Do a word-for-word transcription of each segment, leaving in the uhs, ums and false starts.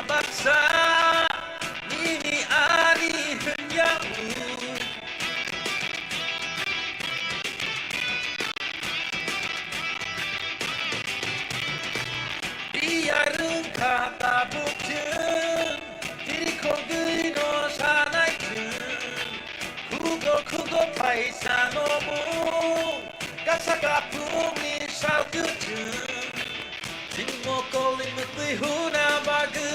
Baksa nini ari hwnyawi. Biyar wngkha tabuk chwng, tirikhok dwi no sanai chwng. Khugo khugo phaisa no mung, kasa kaphungni salkutwng. Chwng mokolni mwtwi huna bagwi,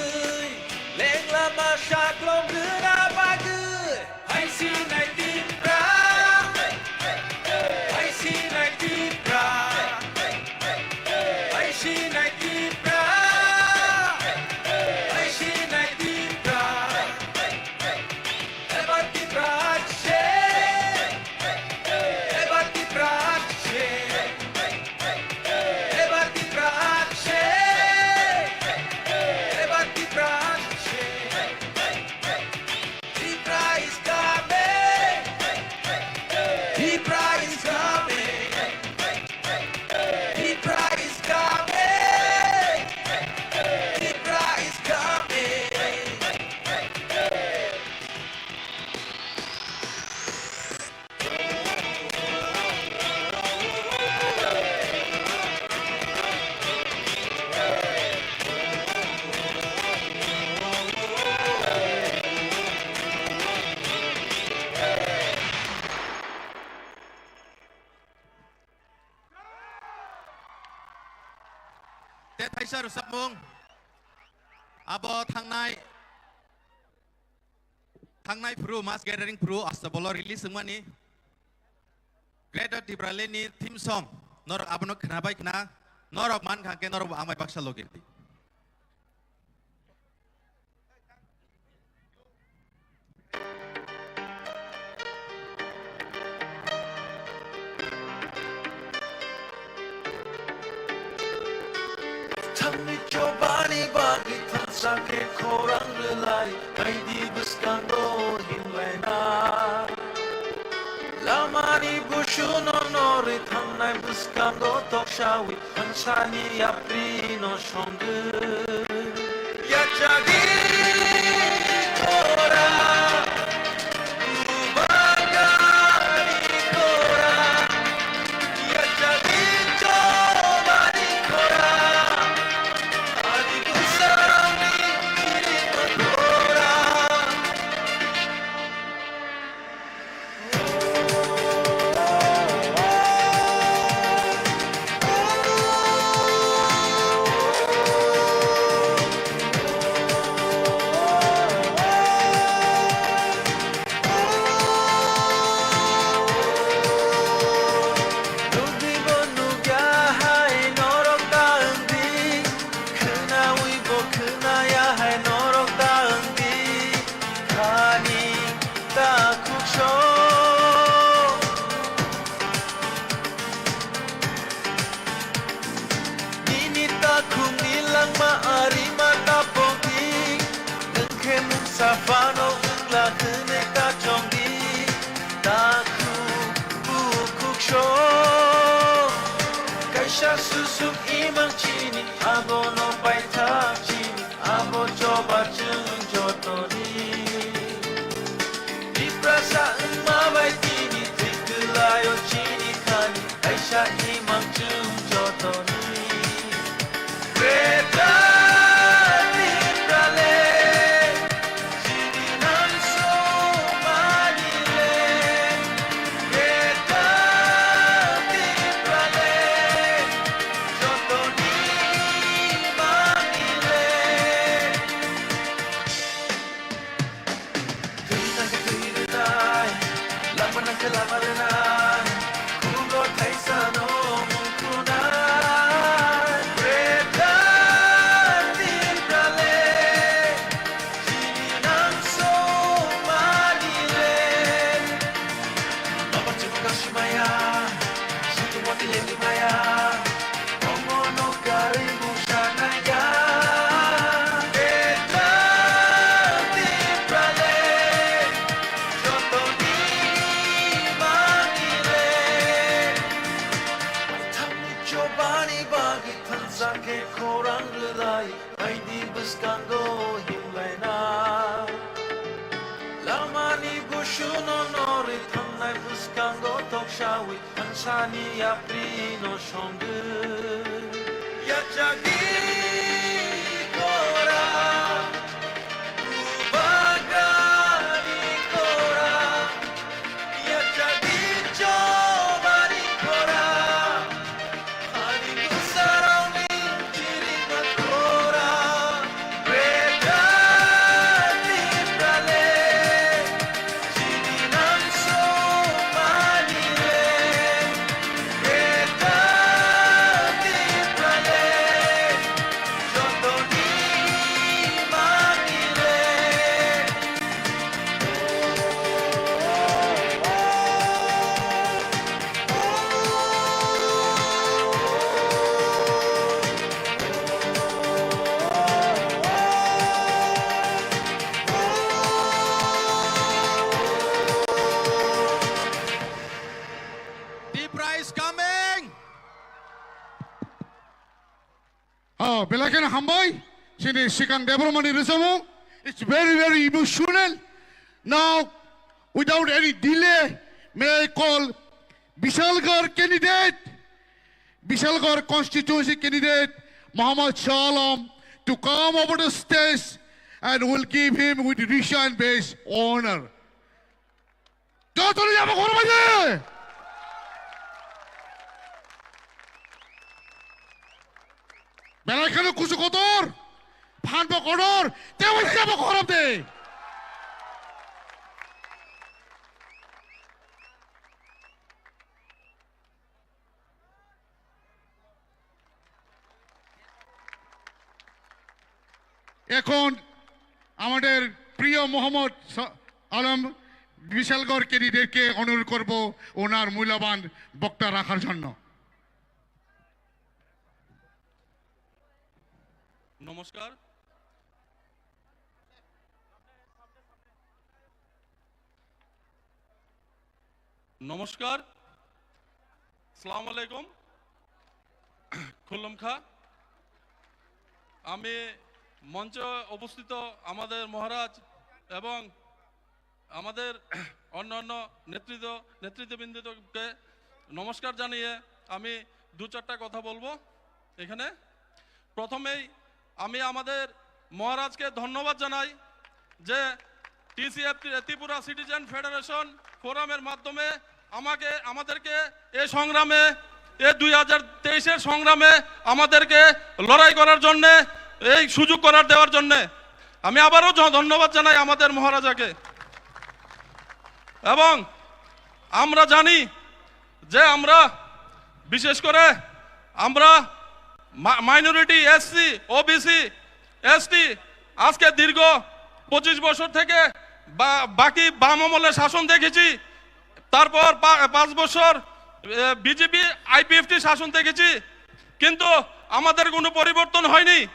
lengla ma saklom rwna bagwi. Hai sinai Tipra, hai sinai Tipra, hai sinai Tipra, hai sinai Tipra. Ebar Tipra hakse, ebar Tipra hakse, ebar Tipra hakse, ebar Tipra hakse. Tipra is coming, Tipra is coming, Tipra is coming, Tipra is coming. Tei thaisa rwchapmung abo thangnai, thangnai phuru mass gathering phuru Astabolo release wngmani Greater Tipraland ni theme song, norok abono khwnabai khna, norok mankha khe norok bo ang bai baksa logi rwdi. Thangni chobani bagwi thansa khe khorang rwlai, baidi bwskango hinlaina. Lamani busuno norwi thangnai bwskango toksawi, thangsani yaprino songwi. Yachagwi khora, bubagani khora, yachagwi chobani khora, ani bwsarokni chiriman khora. Nukdibo nukya hai norok ta wngdi, khwnawibo khwnaya hai norok ta wngdi, khani ta khuksong. Nini takhukni langma arima tapokdi, nwng khe mungsa phano wngla hwnwi ta chongdi. Takhuk bukhuk sok, kaisa susuk imang chini, abono paithak chini. Abo choba chwng jotoni. Tiprasa wngma bai tini thwi kwlaio chini khani, kaisa imang chwng jotoni. Greater Tipraland, chini nang sumani le. Greater Tipraland, jotoni mani le. Twi nang twi rwnai, lama nang khe lama rwnai, khugo thaisa no mung khunai. Greater Tipraland, chini nang sumani le. Baba chukka simaya, sutu moti lendi maya, omo no karwi mungsa naya. Greater Tipraland, jotoni ma Sawi thansani yaprino songwi. Yachagi kora, kubagari kora, yachagi chobari kora. Tipra is coming! Oh, belai kheno hambai, chini Sikang Debbarmani rwchapmung. It's very, very emotional. Now, without any delay, may I call Bishalgarh candidate, Bishalgarh constituency candidate, Muhammad Shah Alam, to come over the stage and will give him with rich and base honor. Jotoni jabo khorbai de. Belai kheno kusu kotor, phan bo kotor, tebo jabo khorop de. এখন আমাদের প্রিয় মোহাম্মদ স-, আলম বিশালগড় ক্যান্ডিডেটকে অনুরোধ করব ওনার মূল্যবান বক্তা রাখার জন্য। নমস্কার। নমস্কার। আসসালামু আলাইকুম। খুলুমখা। আমি মঞ্চে উপস্থিত আমাদের মহারাজ এবং আমাদের অন্যান্য নেতৃত্ব, নেতৃত্ববৃন্দকে নমস্কার জানিয়ে আমি দু চারটা কথা বলবো এখানে। প্রথমেই আমি আমাদের মহারাজকে ধন্যবাদ জানাই যে টিসিএফ, ত্রিপুরা সিটিজেন ফেডারেশন ফোরামের মাধ্যমে আমাকে, আমাদেরকে এই সংগ্রামে, এই দুই হাজার তেইশের সংগ্রামে আমাদেরকে লড়াই করার জন্যে, এই সুযোগ করার দেওয়ার জন্যে আমি আবারও জ-, ধন্যবাদ জানাই আমাদের মহারাজাকে। এবং আমরা জানি যে আমরা, বিশেষ করে আমরা মা-, মাইনরিটি, এসসি, ওবিসি, এসটি, আজকে দীর্ঘ পঁচিশ বছর থেকে বা-, বাকি বাম আমলে শাসন দেখেছি, তারপর পা-, পাঁচ বছর, এ, বিজেপি আইপিএফটি শাসন দেখেছি, কিন্তু আমাদের কোনো পরিবর্তন হয়নি।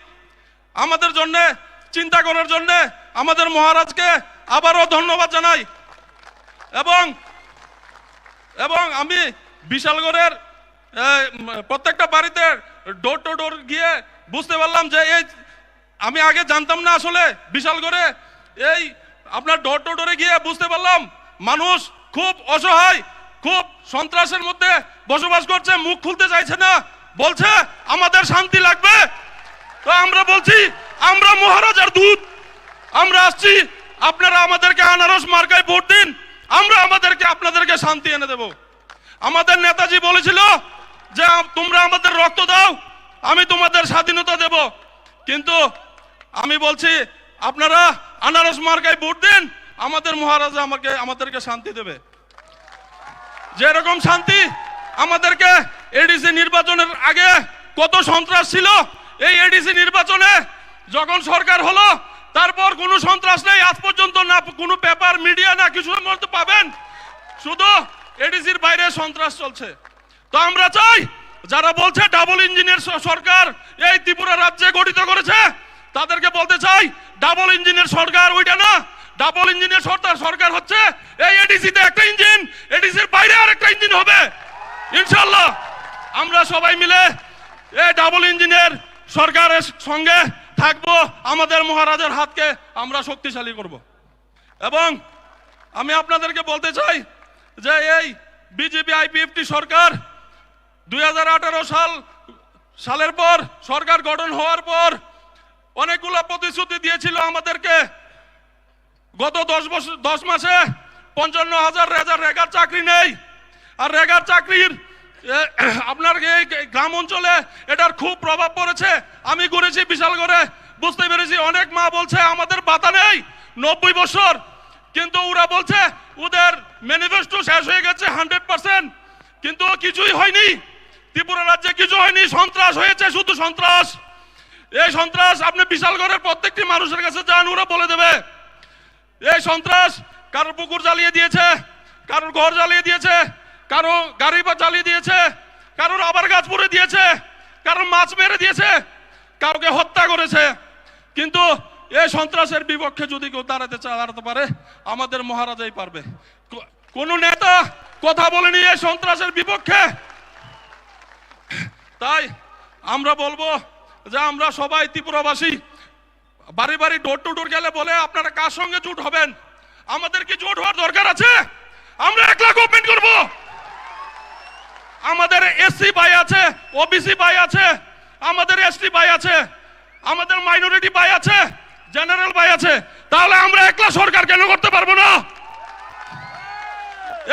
আমাদের জন্যে চিন্তা করার জন্যে আমাদের মহারাজকে আবারও ধন্যবাদ জানাই। এবং, এবং আমি বিশালগড়ের, এ, উম, প্রত্যেকটা বাড়িতে ডোর টু ডোর গিয়ে বুঝতে পারলাম যে এই, আমি আগে জানতাম না আসলে বিশালগড়ে এই আপনার ডোর টু ডোরে গিয়ে বুঝতে পারলাম মানুষ খুব অসহায়, খুব সন্ত্রাসের মধ্যে বসবাস করছে, মুখ খুলতে চাইছে না, বলছে, "আমাদের শান্তি লাগবে।" তো আমরা বলছি, "আমরা মহারাজার দূত, আমরা আসছি, আপনারা আমাদেরকে আনারস মার্কায় ভোট দিন, আমরা আমাদেরকে, আপনাদেরকে শান্তি এনে দেব।" আমাদের নেতাজি বলেছিল যে, "আম-, তোমরা আমাদের রক্ত দাও, আমি তোমাদের স্বাধীনতা দেব।" কিন্তু আমি বলছি, আপনারা আনারস মার্কায় ভোট দিন, আমাদের মহারাজা আমাকে, আমাদেরকে শান্তি দেবে। যেরকম শান্তি আমাদেরকে এডিসি নির্বাচনের আগে কত সন্ত্রাস ছিল, এই এডিসি নির্বাচনে যখন সরকার হলো, তারপর কোনো সন্ত্রাস নেই। আজ পর্যন্ত না কোনো পেপার, মিডিয়া, না কিছু মধ্যে পাবেন, শুধু এডিসির বাইরে সন্ত্রাস চলছে। তো আমরা চাই, যারা বলছে ডাবল ইঞ্জিনের স-, সরকার এই ত্রিপুরা রাজ্যে গঠিত করেছে, তাদেরকে বলতে চাই, ডাবল ইঞ্জিনের সরকার ওইটা না। ডাবল ইঞ্জিনের সরকার, সরকার হচ্ছে এই এডিসিতে একটা ইঞ্জিন, এডিসির বাইরে আরেকটা ইঞ্জিন হবে। ইনশাআল্লাহ আমরা সবাই মিলে এই ডাবল ইঞ্জিনের সরকারের সঙ্গে থাকবো, আমাদের মহারাজার হাতকে আমরা শক্তিশালী করব। এবং আমি আপনাদেরকে বলতে চাই যে এই বিজেপি আইপিএফটি সরকার দুই হাজার আঠারো সাল, সালের পর, সরকার গঠন হওয়ার পর অনেকগুলো প্রতিশ্রুতি দিয়েছিল আমাদেরকে। গত দশ বছর, দশ মাসে পঞ্চান্ন হাজার রেজার রেগার চাকরি নেই। আর রেগার চাকরির, এ, আপনার এই গ্রাম অঞ্চলে এটার খুব প্রভাব পড়েছে। আমি ঘুরেছি বিশালগড়ে, বুঝতে পেরেছি অনেক মা বলছে, "আমাদের ভাতা নেই নব্বই বছর।" কিন্তু ওরা বলছে ওদের ম্যানিফেস্টো শেষ হয়ে গেছে হান্ড্রেড পার্সেন্ট, কিন্তু কিছুই হয়নি। ত্রিপুরা রাজ্যে কিছু হয়নি, সন্ত্রাস হয়েছে, শুধু সন্ত্রাস। এই সন্ত্রাস আপনি বিশালগড়ের প্রত্যেকটি মানুষের কাছে যান, ওরা বলে দেবে। এই সন্ত্রাস কারোর পুকুর জ্বালিয়ে দিয়েছে, কারোর ঘর জ্বালিয়ে দিয়েছে, কারো গাড়ি বা জ্বালিয়ে দিয়েছে, কারোর আবার গাছ পুড়ে দিয়েছে, কারোর মাছ মেরে দিয়েছে, কাউকে হত্যা করেছে। কিন্তু এই সন্ত্রাসের বিপক্ষে যদি কেউ দাঁড়াতে চা-, দাঁড়াতে পারে, আমাদের মহারাজাই পারবে। কো-, কোনো নেতা কথা বলেনি এই সন্ত্রাসের বিপক্ষে। তাই আমরা বলবো যে আমরা সবাই ত্রিপুরাবাসী বাড়ি বাড়ি, ডোর টু ডোর গেলে বলে, "আপনারা কার সঙ্গে জোট হবেন?" আমাদের কি জোট হওয়ার দরকার আছে? আমরা একলা গভর্নমেন্ট করব। আমাদের এসসি ভাই আছে, ওবিসি ভাই আছে, আমাদের এসটি ভাই আছে, আমাদের মাইনরিটি ভাই আছে, জেনারেল ভাই আছে, তাহলে আমরা একলা সরকার কেন করতে পারবো না?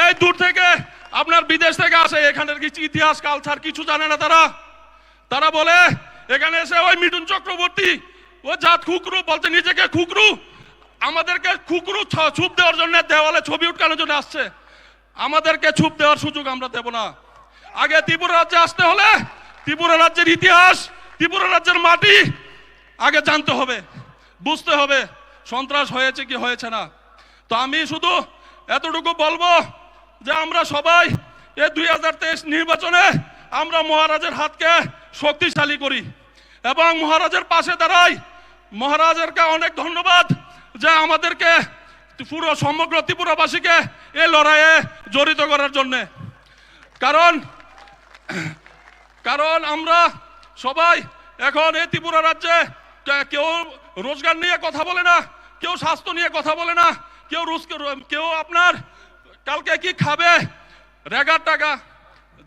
এই দূর থেকে, আপনার বিদেশ থেকে আসে, এখানের কিছু ইতিহাস, কালচার কিছু জানে না তারা। তারা বলে, এখানে এসে ওই মিঠুন চক্রবর্তী, ও জাত খুকরু বলতে নিজেকে খুকরু, আমাদেরকে খুকরু ছ-, ছুপ দেওয়ার জন্য, দেওয়ালে ছবি উটকানোর জন্য আসছে। আমাদেরকে ছুপ দেওয়ার সুযোগ আমরা দেব না। আগে ত্রিপুরা রাজ্যে আসতে হলে ত্রিপুরা রাজ্যের ইতিহাস, ত্রিপুরা রাজ্যের মাটি আগে জানতে হবে, বুঝতে হবে সন্ত্রাস হয়েছে কি হয়েছে না। তো আমি শুধু এতটুকু বলবো যে আমরা সবাই এই দুই হাজার তেইশ নির্বাচনে আমরা মহারাজের হাতকে শক্তিশালী করি এবং মহারাজের পাশে দাঁড়াই। মহারাজেরকে অনেক ধন্যবাদ যে আমাদেরকে, পুরো সমগ্র ত্রিপুরাবাসীকে এই লড়াইয়ে জড়িত করার জন্যে। কারণ, কারণ আমরা সবাই এখন এই ত্রিপুরা রাজ্যে কে-, কেউ রোজগার নিয়ে কথা বলে না, কেউ স্বাস্থ্য নিয়ে কথা বলে না, কেউ রোজ-, কেউ আপনার কালকে কি খাবে, রেগার টাকা,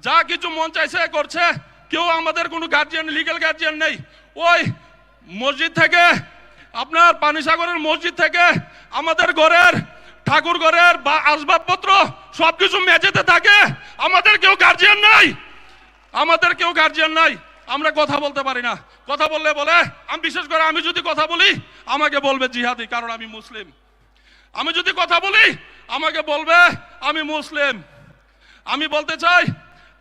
যা কিছু মন চাইছে করছে। কেউ আমাদের কোনো গার্জিয়ান, লিগ্যাল গার্জিয়ান নেই। ওই মসজিদ থেকে, আপনার পানিসাগরের মসজিদ থেকে আমাদের ঘরের, ঠাকুর ঘরের বা আসবাবপত্র সবকিছু মেঝেতে থাকে। আমাদের কেউ গার্জিয়ান নাই, আমাদের কেউ গার্জিয়ান নাই, আমরা কথা বলতে পারি না। কথা বললে বলে, আমি বিশেষ করে আমি যদি কথা বলি, আমাকে বলবে জিহাদি, কারণ আমি মুসলিম। আমি যদি কথা বলি, আমাকে বলবে আমি মুসলিম। আমি বলতে চাই,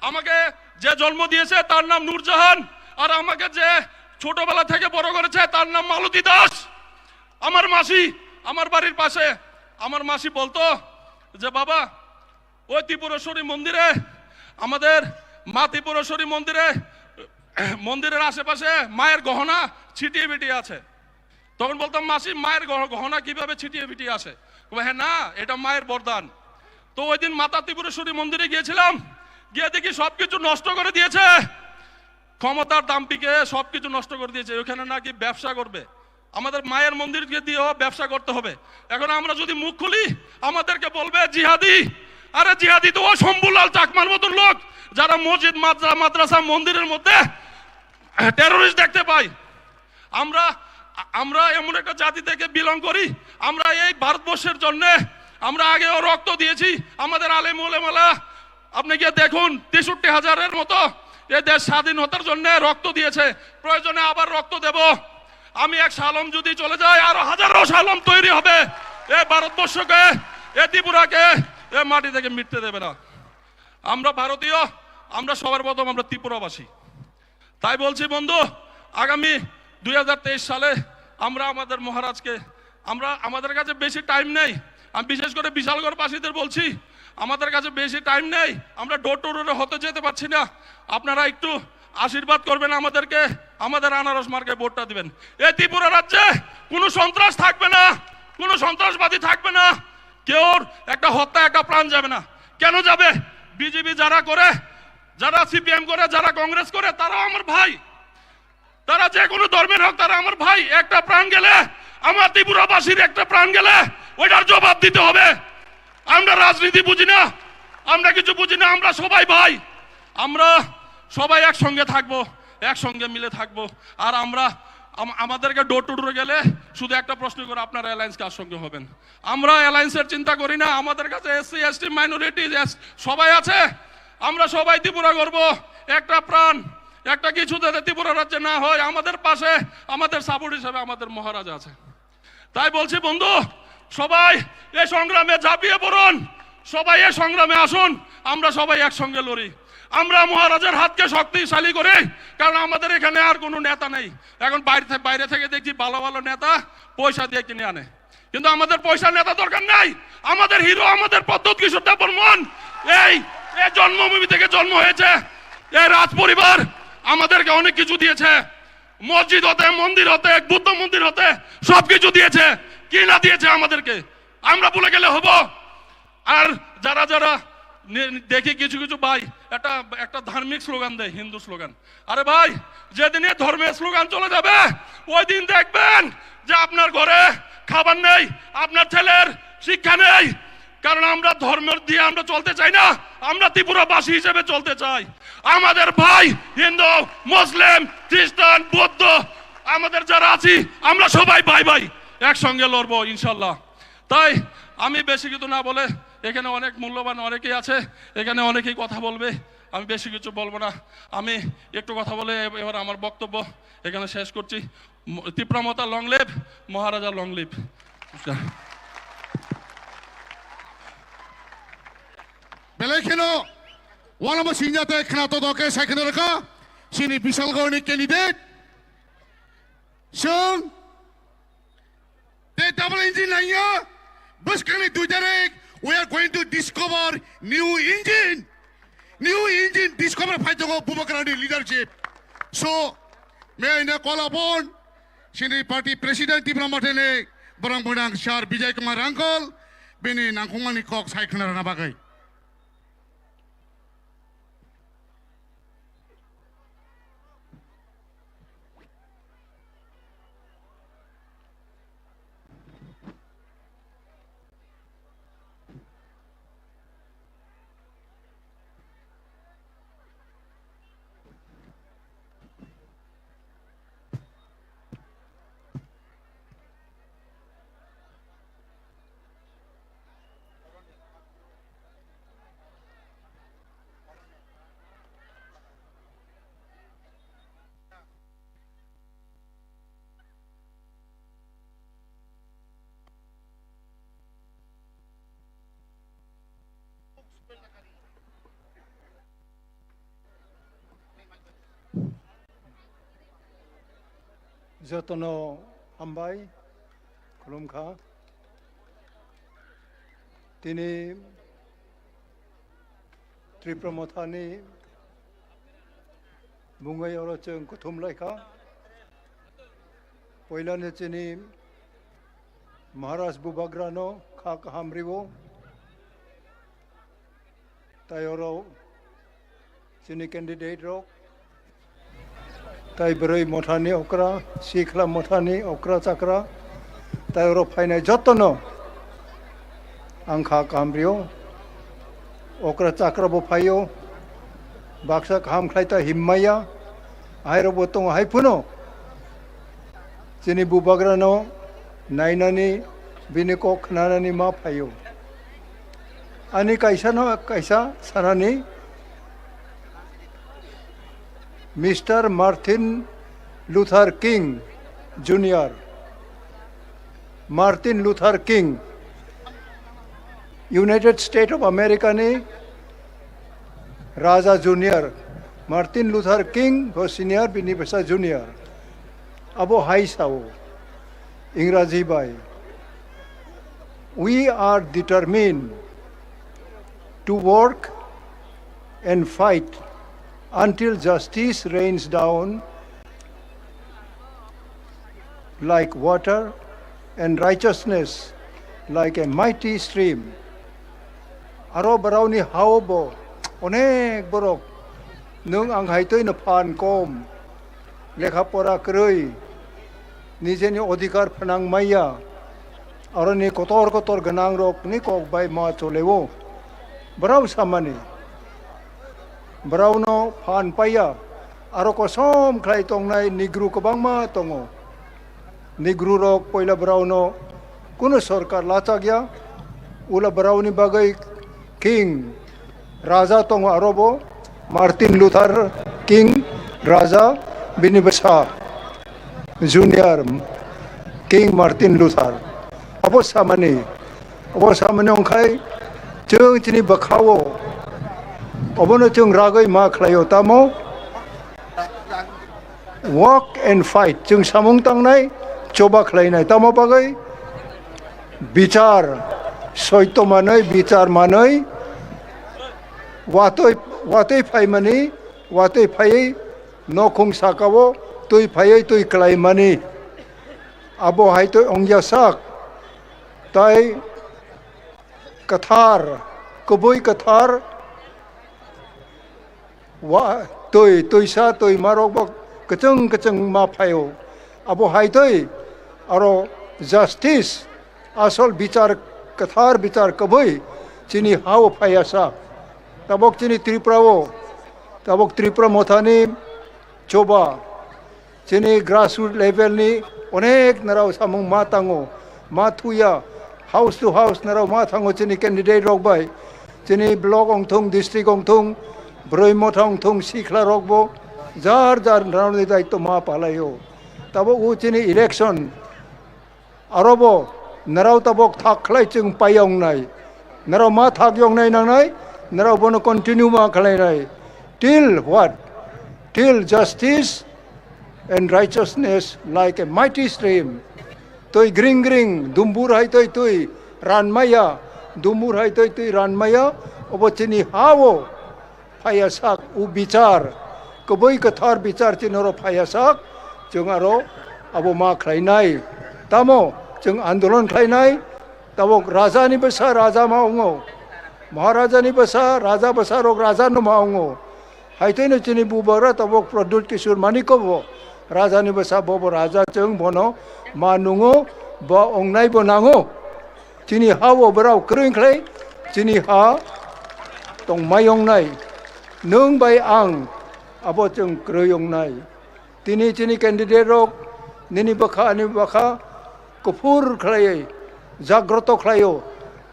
আমাকে যে জন্ম দিয়েছে তার নাম নূরজাহান, আর আমাকে যে ছোটবেলা থেকে বড় করেছে তার নাম মালতী দাস। আমার মাসি, আমার বাড়ির পাশে, আমার মাসি বলতো যে, "বাবা, ওই ত্রিপুরেশ্বরী মন্দিরে, আমাদের মা ত্রিপুরেশ্বরী মন্দিরে, মন্দিরের আশেপাশে মায়ের গহনা ছিটিয়ে বিটিয়ে আছে।" তখন বলতাম, "মাসি, মায়ের গহ-, গহনা কিভাবে ছিটিয়ে বিটিয়ে আছে?" বলে, "হ্যাঁ না, এটা মায়ের বরদান।" তো ওই দিন মাতা ত্রিপুরেশ্বরী মন্দিরে গিয়েছিলাম, গিয়ে দেখি সবকিছু নষ্ট করে দিয়েছে। ক্ষমতার দাম্পিকে সবকিছু নষ্ট করে দিয়েছে। ওখানে নাকি ব্যবসা করবে, আমাদের মায়ের মন্দিরকে দিয়েও ব্যবসা করতে হবে। এখন আমরা যদি মুখ খুলি, আমাদেরকে বলবে জিহাদি। আরে, জিহাদি তো ও শম্ভুলাল চাকমার মতন লোক, যারা মসজিদ, মাদ্রা-, মাদ্রাসা, মন্দিরের মধ্যে টেরোরিস্ট দেখতে পাই। আমরা, আমরা এমন একটা জাতি থেকে বিলং করি, আমরা এই ভারতবর্ষের জন্য আমরা আগেও রক্ত দিয়েছি। আমাদের আলেম ওলামারা, আপনি গিয়ে দেখুন, তেষট্টি হাজারের মতো এ দেশ স্বাধীনতার জন্য রক্ত দিয়েছে, প্রয়োজনে আবার রক্ত দেব। আমি এক শালম যদি চলে যাই, আরো হাজারো শালম তৈরি হবে। এ ভারতবর্ষকে, এ ত্রিপুরাকে এ মাটি থেকে মিটতে দেবে না। আমরা ভারতীয়, আমরা সবার প্রথম আমরা ত্রিপুরাবাসী। তাই বলছি বন্ধু, আগামী দুই হাজার তেইশ সালে আমরা আমাদের মহারাজকে, আমরা, আমাদের কাছে বেশি টাইম নেই। আমি বিশেষ করে বিশালগড়বাসীদের বলছি, আমাদের কাছে বেশি টাইম নেই, আমরা ডোর টু ডোরে হতে যেতে পারছি না। আপনারা একটু আশীর্বাদ করবেন আমাদেরকে, আমাদের আনারস মার্কায় ভোটটা দিবেন। এই ত্রিপুরা রাজ্যে কোনো সন্ত্রাস থাকবে না, কোনো সন্ত্রাসবাদী থাকবে না, কেউর একটা হত্যা, একটা প্রাণ যাবে না। কেন যাবে? বিজেপি যারা করে, যারা সিপিএম করে, যারা কংগ্রেস করে, তারাও আমার ভাই। তারা যে কোনো ধর্মের হোক, তারা আমার ভাই। একটা প্রাণ গেলে, আমার ত্রিপুরাবাসীর একটা প্রাণ গেলে, ওইটার জবাব দিতে হবে। আমরা রাজনীতি বুঝি না, আমরা কিছু বুঝি না, আমরা সবাই ভাই, আমরা সবাই একসঙ্গে থাকবো, একসঙ্গে মিলে থাকবো। আর আমরা আম-, আমাদেরকে ডোর টু ডোরে গেলে শুধু একটা প্রশ্ন করে, "আপনারা অ্যালায়েন্স কার সঙ্গে হবেন?" আমরা অ্যালায়েন্সের চিন্তা করি না। আমাদের কাছে এসসি, এসটি, মাইনরিটি সবাই আছে। আমরা সবাই ত্রিপুরা গর্ব, একটা প্রাণ, একটা কিছু যাতে ত্রিপুরা রাজ্যে না হয়, আমাদের পাশে, আমাদের সাপোর্ট হিসেবে আমাদের মহারাজা আছে। তাই বলছি বন্ধু, সবাই এ সংগ্রামে ঝাঁপিয়ে পড়ুন, সবাই এ সংগ্রামে আসুন, আমরা সবাই একসঙ্গে লড়ি। আমরা মহারাজার হাতকে শক্তিশালী করি, কারণ আমাদের এখানে আর কোনো নেতা নেই। এখন বাইরে থে-, বাইরে থেকে দেখছি ভালো ভালো নেতা পয়সা দিয়ে কিনে আনে, কিন্তু আমাদের পয়সা নেতা দরকার নাই। আমাদের হিরো, আমাদের প্রদ্যুৎ কিশোর দেববর্মন, এই, এই জন্মভূমি থেকে জন্ম হয়েছে। এই রাজ পরিবার আমাদেরকে অনেক কিছু দিয়েছে, মসজিদ হতে, মন্দির হতে, বুদ্ধ মন্দির হতে সবকিছু দিয়েছে। কি না দিয়েছে আমাদেরকে, আমরা ভুলে গেলে হবো? আর যারা যারা নে-, দেখি কিছু কিছু ভাই একটা, একটা ধার্মিক স্লোগান দেয়, হিন্দু স্লোগান। আরে ভাই, যেদিনে ধর্মের স্লোগান চলে যাবে, ওই দিন দেখবেন যে আপনার ঘরে খাবার নেই, আপনার ছেলের শিক্ষা নেই। কারণ আমরা ধর্ম দিয়ে আমরা চলতে চাই না, আমরা ত্রিপুরাবাসী হিসেবে চলতে চাই। আমাদের ভাই হিন্দু, মুসলিম, খ্রিস্টান, বৌদ্ধ, আমাদের যারা আছি, আমরা সবাই ভাই ভাই, একসঙ্গে লড়বো ইনশাল্লাহ। তাই আমি বেশি কিছু না বলে, এখানে অনেক মূল্যবান অনেকেই আছে, এখানে অনেকেই কথা বলবে, আমি বেশি কিছু বলবো না। আমি একটু কথা বলে এব-, এবার আমার বক্তব্য এখানে শেষ করছি। ম-, ত্রিপুরা মাতা long live, Maharaja long live. Belai kheno uanama sinjate khna to doke sai khna rwkha chini Bishalgarhni candidate. Chwng tei double engine nangya, bwskangni dui tarik, we are going to discover new engine. New engine discover phai tongo Bubagrani leadership. So, may I now call upon chini party president Tipra Mothani, borang bonang Sir Bijay Kumar uncle, bini nangkukmani kok sai khna rwna bagwi. Jotono hambai, khulumkha. Tini Tipra Mothani mungwi oro chwng kuthum laikha. Poilani chini Maharaj Bubagrano kha kaham rio. Tai oro chini candidate rok, tai bwrwi mothani okra, sikhla mothani okra chakra, tai oro phainai jotono ang kha kaham rio. Okra chakra bo phaio, baksa kaham khlai ta himmaya, ahairok bo tongo hai phano. Chini Bubagrano nainani, bini kok khnanani ma phaio. Ani kaisa no kaisa sanani, Mister Martin Luther King Junior. Martin Luther King, United States of America ni Raja Junior, Martin Luther King bo senior, bini bwsa junior. Abo hai sao, Ingraji bai, "We are determined to work and fight until justice rains down like water and righteousness like a mighty stream." Aro borokni hao bo onek borok, nwng ang hai twi no phan kom, lekha pora kwrwi, nijeni odhikar phnang maya, aroni kotor kotor gwnang rokni kok bai ma choleo. Borok samani, borokno phan paiya, aro kosom khlai tongnai Negro kwbangma tongo. Negro rok poila borokno kuno sorkar lachakya, ula borokni bagwi King Raja tongo, arobo Martin Luther King Raja, bini bwsa Junior King Martin Luther. Abo samani, abo samani wngkhai chwng chini bwkhao obono chwng ragwi ma khlaio, tamo? Walk and fight, chwng samung tangnai, choba khlainai. Tamo bagwi? Bichar, soito manwi, bichar manwi, watwi, watwi phaimani, watwi phaiwi nokhung sakao twi phaiwi twi klaimani. Abo hai twi wngya sak. Tai kwthar, kubui kwthar, wa, twi, twisa, twi marok bo kwchwng kwchwng ma phaio. Abo hai twi aro justice, asol bichar, kwthar bichar kubui chini hao phaiya sak. Tabok chini Tripura o, tabok Tripura mothani choba, chini grassroot level ni onek narao samung ma tango, ma thuya, house to house narao ma thango chini candidate rok bai, chini block ongthung, district ongthung, broi motha ongthung, sikhla rok bo jar jar narao ni daityo ma palaio. Tabok o chini election, arobo narao tabok thak khlai chwng pai wngnai. Narao ma thak wngnai nangnai, narao bono continue ma khlainai. Till what? Till justice and righteousness like a mighty stream. Twi gring gring, dumbur hai twi twi ranmaya, dumbur hai twi twi ranmaya, obo chini hao phaiya sak, u bichar, kubui kwthar bichar chini oro phaiya sak, chwng aro abo ma khlainai. Tamo chwng andolon khlainai, tabok raja ni bwsa raja ma wngo, maharaja ni bwsa raja, bwsa rok raja no ma wngo. Hai twi no chini bubagra tabok Pradyut Kishore Manikya bo raja ni bwsa, bo bo raja, chwng bono ma nungo, bo wngnai bo nango. Chini ha o borok kwrwi khlai, chini ha tongmai wngnai. Nwng bai ang abo chwng kwrwi wngnai. Tini chini candidate rok nini bwkha ani bwkha kuphur khlaiwi jagroto khlaio,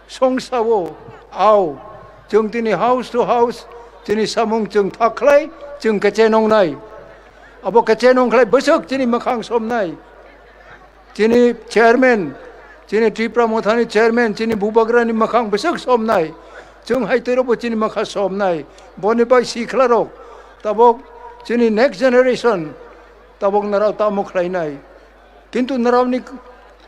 songsa o, ao. Chwng tini house to house chini samung chwng thak khlai, chwng kechenongnai. Abo kechenong khlai bwswk chini mwkhang somnai. Chini chairman, chini Tripura Mothani chairman, chini bubagrani mwkhang bwswk somnai. Chwng hai twirobo chini mwkha somnai. Boni bai sikhlarok, tabok chini next generation, tabok narao tamo khlainai. Kintu naraoni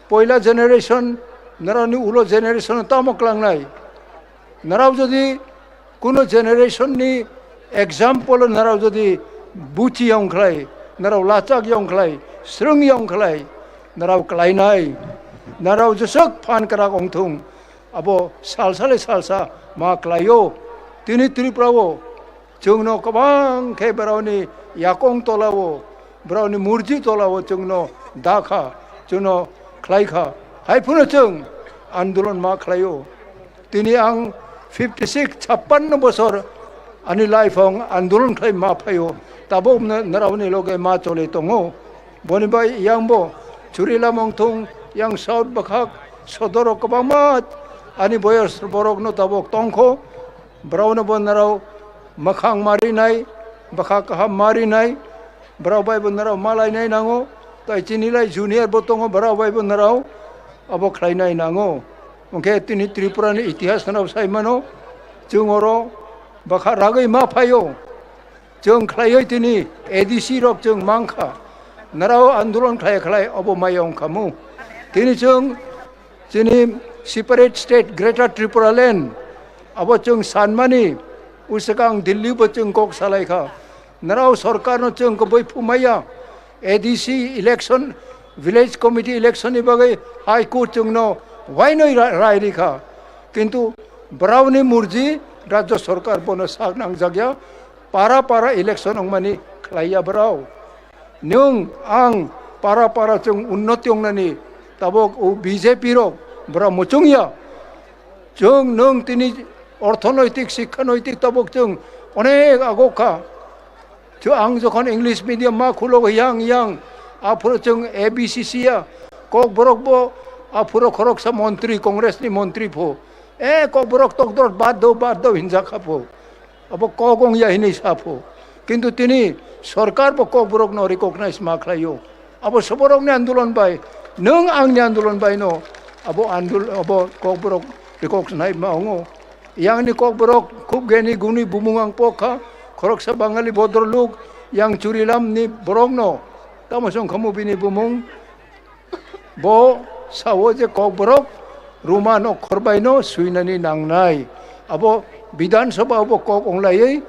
poila generation, naraoni ulo generation tamo klangnai. Narao jodi kuno generation ni example narao jodi buchi yong khlai, narao lachak yong khlai, srwng yong khlai, narao klainai, narao jeswk phan kwrak ongthung, abo salsa le salsa ma klaio. Tini Tripura o chwngno kwbang khe borokni yakong tola o, borokni murji tola o chwngno da kha, chwngno khlai kha. Hai phano chwng andolon ma khlaio. Tini ang fifty six, chappanno bosor ani life ang andolon khlai ma phaio, tabok na-, naraoni loge ma chole tongo. Boni bai yang bo Churilam ongthung, yang South bwkhak sodoro kwbangma ani boyos borokno tabok tongkho. Borokno bo narao mwkhang marinai, bwkha kaham marinai, borok bai bo narao malainai nango, tai chini lai junior bo tongo, borok bai bo narao abo khlainai nango. Hwnkhe tini Tripura ni itihas no sai mano, chwng oro bwkha ragwi ma phaio, chwng khlaioi tini A D C rok chwng mankha, narao andolon khlai khlai obo maya wngkhamu. Tini chwng chini separate state Greater Tripura Land abo chwng sanmani, uswkang Delhi bo chwng kok salaikha. Narao sorkarno chwng kwbui phumaya, A D C election, village committee election ni bagwi High Court chwngno wainoi ra-, rai rikha. Kintu borokni murji rajya sorkar bono sak nangjakya, para para election wngmani khlaiya borok. Nwng ang para para chwng unnoti wngnani tabok o B J P rok bwra muchungya. Chwng nwng tini Orthonoitik, sikkha noitik tabuk chwng onek agok kha. Chwng ang jokhon English medium ma khulo yang yang, aphuru chwng A B C C ya, Kokborok bo aphuru khoroksa montri, Congress ni montri pho. E, Kokborok tokdor bad do, bad do hinjak kha pho. Abo kok wng ya hinwi sa pho. Kintu tini sorkar bo Kokborok no recognize ma khlai o. Abo soborok ni andolon bai, nwng ang ni andolon bai no abo andol-, abo Kokborok recognize ma wngo. Yang ni Kokborok khub geni guni bumung ang pok kha, khoroksa Bangali bodroluk, yang Churilam ni borok no, tamo song khamu bini bumung, bo sao je Kokborok Roman okhor bai no swinani nangnai. Abo Bidhan Sabha bo kok onglaiwi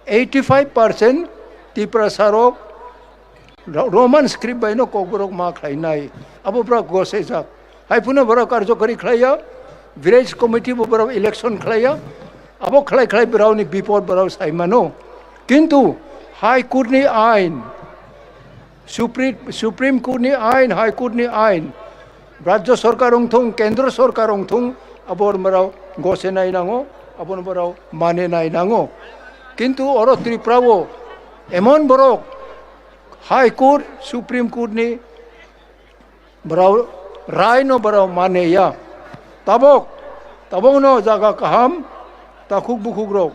eighty five percent Tiprasa rok Ro-, Roman script bai no Kokborok ma khlainai. Abo borok gosejak. Hai phano borok karjokari khlaiya, village committee bo borok election khlaiya. Abo khlai khlai borok ni bipod borok sai mano. Kintu High Court ni ain, Supri-, Supreme Court ni ain, High Court ni ain, Rajya Sorkar wngthung, Kendra Sorkar wngthung, abo borok gosenai nango, abo borok manenai nango. Kintu oro Tripura o emon borok High Court, Supreme Court ni borok rai no borok mane ya. Tabok, tabok no jaga kaham, takhuk bukhuk rok.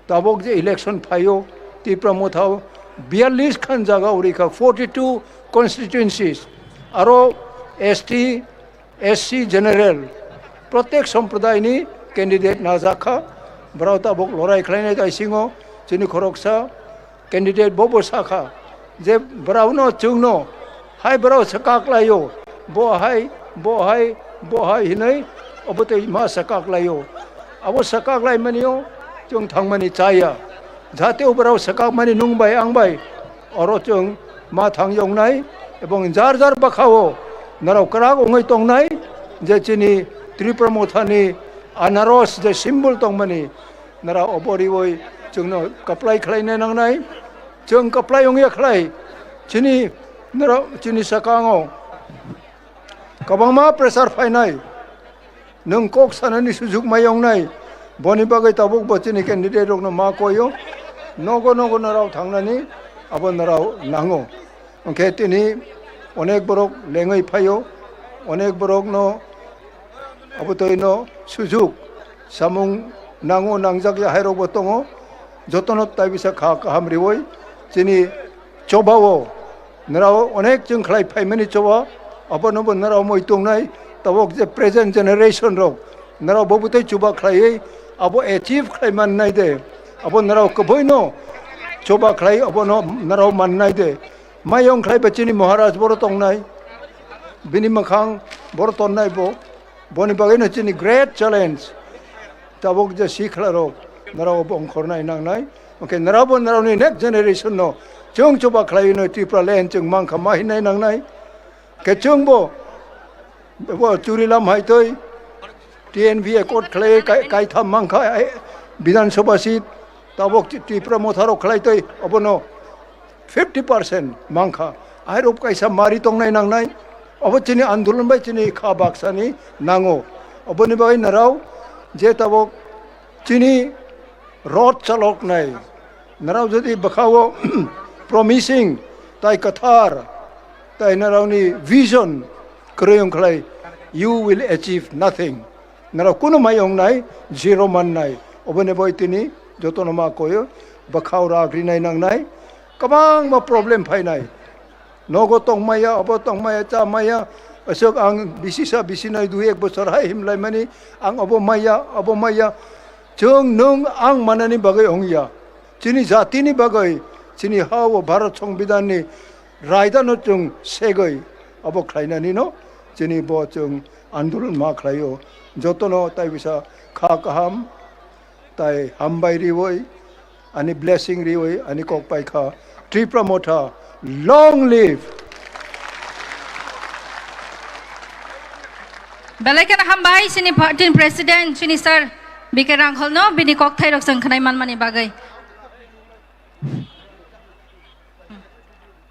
Tabok je election phaio, Tipra Motha o biyallis khan jaga uri kha, forty two constituencies. Aro S T, S C general, protek somprodaini candidate najak kha. Borok tabok lorai khlainai taisingo chini khoroksa candidate bo bo sakha je borokno chwngno hai borok swkak laio, bo hai, bo hai, bo hai hinwi obo tei ma swkak laio. Abo swkak laimanio chwng thangmani chaya. Jate o borok swkakmani nwng bai ang bai oro chwng ma thang yoknai, ebong jar jar bwkhao norok kwrak wngwi tongnai je chini Tripura Mothani anaros je symbol tongmani, norok obo riwi chwngno kaplai khlaina nangnai. Chwng kaplai wngya khlai chini norok chini sakango kwbangma pressure phainai. Nwng kok sanani sujuk mai wngnai, boni bagwi tabuk bo chini candidate rokno ma koio, nogo nogo norok thangnani abo norok nango. Hwnkhe tini onek borok lengwi phaio, onek borokno abo toino sujuk samung nango, nangjak ya hai rokbo tongo, jotono tai bisa kha kaham riwi chini chobao. Norok onek chwng khlai phaimani choba, abono bo norok moi tongnai, tabok je present generation rok, norok bo bwtwi chuba khlaiwi abo achieve khlai mannai de, abo norok kwbwino chuba khlai, abono norok mannai de. Mayong khlai ba chini Maharaj boro tongnai, bini mwkhang boro tonnai bo, boni bagwino chini great challenge. Tabok je sikla rok, norok bo ongkhornai nangnai. Hwnkhe norok bo norokni next generation no chwng chuba khlaiwi no Tripura land chwng mankha ma hinai nangnai. Khe chwng bo, bo Churilam hai twi T N V accord khlai kai, kaitham mankha, ai, Bidhan Sabha seat, tabok Tripura Motha rok khlai twi obono fifty percent mankha. Airok kaisa mari tongnai nangnai. Obo chini andolon bai chini kha baksani nango. Oboni bagwi narao je tabok chini rot chaloknai. Narao jodi bwkhao promising tai kwthar tai naraoni vision kwrwi wngkhlai, you will achieve nothing. Nara kunu mai wngnai zero mannai. Oboni bai tini jotono ma koyo bwkhao rak rinai nangnai. Kwbangma problem phainai. Nogo tongmaya, obo tongmaya, chamaya. Aswk ang bisi sa bisi nai dui ek bochor hai himlaimani. Ang obo maya, obo maya. Chwng nwng ang manani bagwi wngya. Chini jatini bagwi, chini ha o Bharat Songbidanni raidano chwng segwi obo khlainanino chini bo chwng andolon ma khlaio. Jotono tai bisa kha kaham tai hambai riwi, ani blessing riwi, ani kok pai kha. Tripura Motha, long live! Belai kheno hambai chini party ni president, chini sir B K Rangkholno bini kokthairok chwng khwnai manmani bagwi.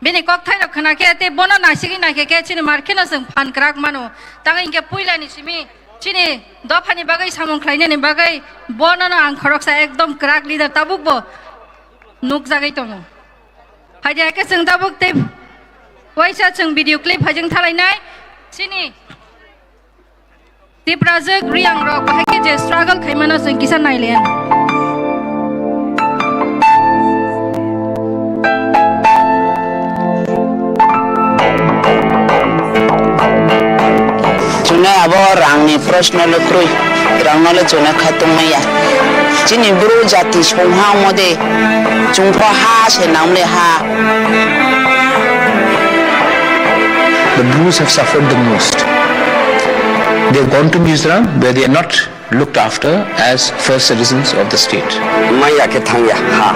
Bini kokthairok khwna khe tei bono nasigwi naikhe khe chini mar kheno chwng phan kwrak mano. Tamo hinkhe puilani simi Chini dophani bagwi samung khlainani bagwi bonono ang khoroksa ekdom kwrak leader tabukbo nukjagwi tongo. Phaidi hakhe chwng tabuk tei waisa chwng video clip haijwng thalainai. Chini Tiprajwk Riyangrok bahai khe je struggle khaimano chwng kisa nailaiya. Chwngno abo rangni proshno le kwrwi, rangno le chwngno kha tongmaya. Chini bru jati songha ongmode chwngpho ha se namle ha. The Brus have suffered the most. They have gone to Mizoram where they are not looked after as first citizens of the state. Maya khe thangya ha.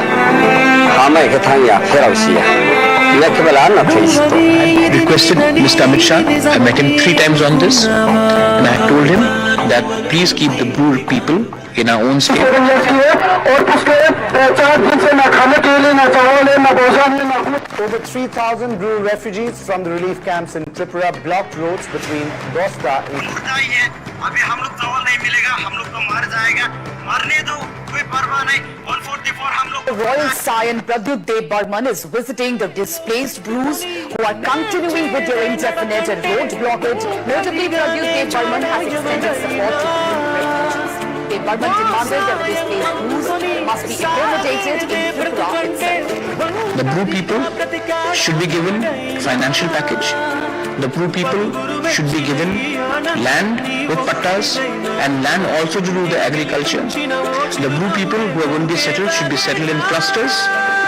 Ha maya khe thangya pherao siya. Ya khe bela na thai sito. I requested Mister Amit Shah. I met him three times on this, and I told him that please keep the Bru people in our own state. और पिछले, अ, चार दिन से ना खाने के लिए, ना चावल है, ना भोजन है, ना कुछ। Over three thousand Bru refugees from the relief camps in Tripura blocked roads between Dosta and होता ही है। अभी हम लोग चावल नहीं मिलेगा, हम लोग तो मर जाएगा। मरने दो, कोई परवाह नहीं। One forty-four हम लोग Royal Saion Pradyut Dev Barman is visiting the displaced Brus who are continuing with their indefinite and road blockade. Notably, Pradyut Dev Barman has extended support to the Bru refugees. Dev Barman demanded that the displaced Brus must be accommodated in Tripura itself. The Bru people should be given financial package. The Bru people should be given land with pattas and land also to do the agriculture. The Bru people who are going to be settled should be settled in clusters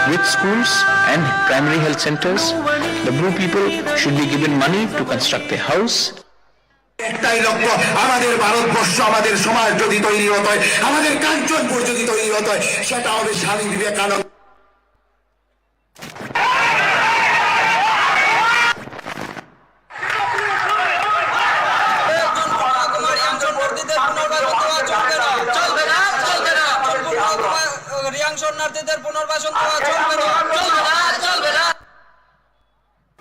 with schools and primary health centers. The Bru people should be given money to construct a house. একটাই লক্ষ্য, আমাদের ভারতবর্ষ, আমাদের সমাজ যদি তৈরি হতে হয়, আমাদের কাঞ্চনপুর যদি তৈরি হতে হয়, সেটা হবে স্বামী বিবেকানন্দ। রিয়াং শরণার্থীদের পুনর্বাসন দেওয়া চলবে না, চলবে না, চলবে না।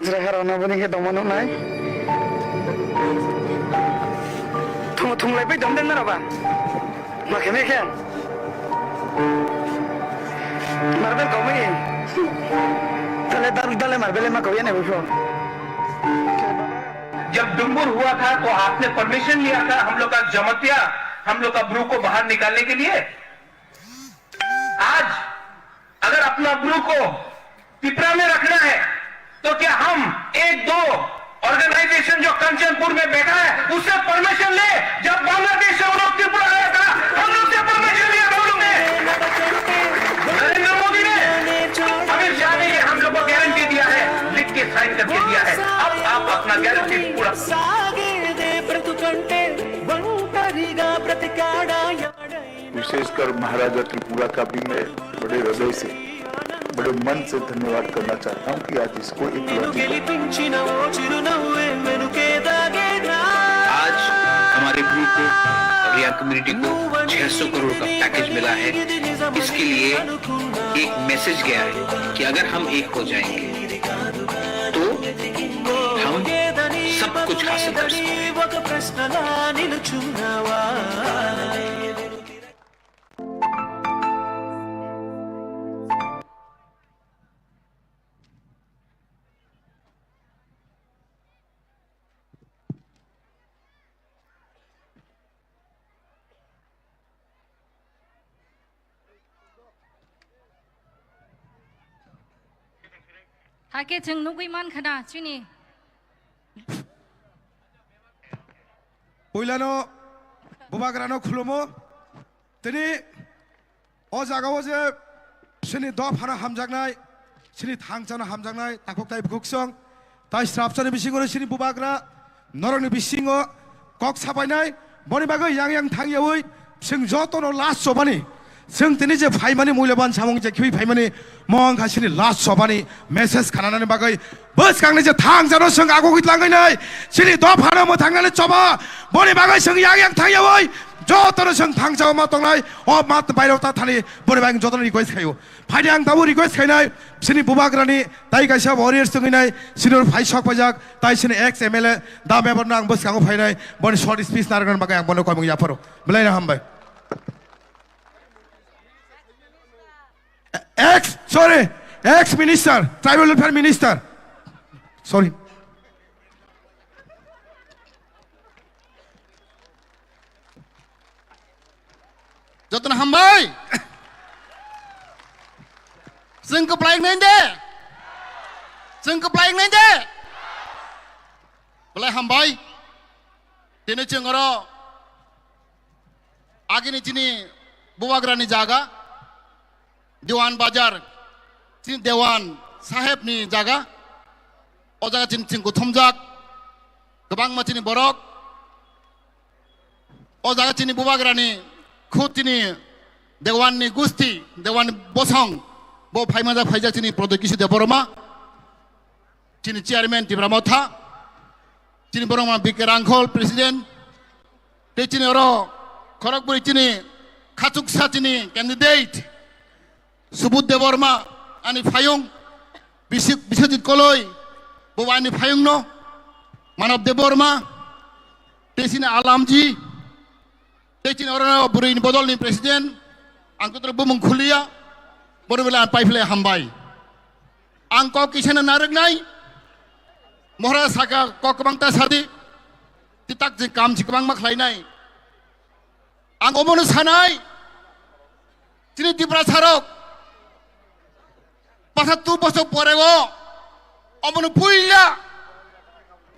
Jera hera na boni khe tongma nuknai. Thung, thunglai pai tong den nara ba. Ma khe me khe. Marbel kau mai. Dale, dal, dale marbel ma kau ya ne bui pho. जब डुम्बुर हुआ था तो आपने परमिशन लिया था हम लोग का जमतिया, हम लोग का ब्रू को बाहर निकालने के लिए। आज अगर अपना ब्रू को तिपरा में रखना है तो क्या हम एक दो ऑर्गेनाइजेशन जो कंचनपुर में बैठा है उससे परमिशन ले? जब बांग्लादेश से वो लोग त्रिपुरा आया था, हम लोग से परमिशन लिया था उन लोग ने। नरेंद्र मोदी ने, अमित शाह ने ये हम लोग को गारंटी दिया है, लिख के साइन करके दिया है। अब आप अपना गारंटी पूरा विशेषकर महाराजा त्रिपुरा का भी मैं बड़े हृदय से, बड़े मन से धन्यवाद करना चाहता हूँ कि आज इसको एक लॉजिकल आज हमारे ब्रू को और रियांग कम्युनिटी को छह सौ करोड़ का पैकेज मिला है। इसके लिए एक मैसेज गया है कि अगर हम एक हो जाएंगे तो हम सब कुछ हासिल कर सकते हैं। Hakhe chwng nugwi mankha na chini. Puilano bubagrano khulumo. Tini o jagao je chini dophano hamjaknai, chini thangchano hamjaknai, takhuk tai bukhuksong, tai srapchani bisingo chini bubagra, norokni bisingo kok sapainai, boni bagwi yang yang thangyawi chwng jotono last chobani, chwng tini je phaimani mulyaban samung je khibi phaimani, mo wngkha chini last chobani message khananani bagwi bwskangni je thangchano chwng agugwi tlangwi nai, chini dophano mwthangnani choba, boni bagwi chwng yang yang thangyawi, Jotono chwng thangsa ma tongnai, o ma bairok ta thani boni bai ang jotono request khaio. Phaidi ang tabuk request khainai, chini bubagrani tai kaisa warriors tongwinai, senior phai sok paijak, tai chini ex M L A da member no ang bwskango phainai, boni short speech narwknani bagwi ang bono koimung yapharo. Belai no hambai. Ex, sorry, ex minister, tribal welfare minister. Sorry. Jotono hambai. Chwng kwplai wngnai de. Chwng kwplai wngnai de. Belai hambai. Tini chwng oro agini chini bubagrani jaga, Dewan Bazar, chini Dewan Saheb ni jaga. O jaga chini chwng kuthumjak, kwbangma chini borok. O jaga chini bubagrani khud chini Dewan ni gusti, Dewan ni bosong, bo phaimajak phaijak chini Prodyot Kishore Debbarma, chini chairman Tipra Motha, chini borok ma B K Rangkhol president, tei chini oro khorokbwrwi chini khachuksa chini candidate Subudh Debbarma, ani phayung, Bisik-, Biswajit Koloi, bo ani phayungno, Manav Debbarma, tei chini Alamji, tei chini oro bwrwini bodolni president, ang kotoro bumung khuliya, bono belai ang paiphlai hambai. Ang kok kisano narwknai, Mohra saka kok kwbangta sadi, titak je kam si kwbangma khlainai. Ang omono sanai, chini Tiprasarok, pasattu bosor pore o, omono puila,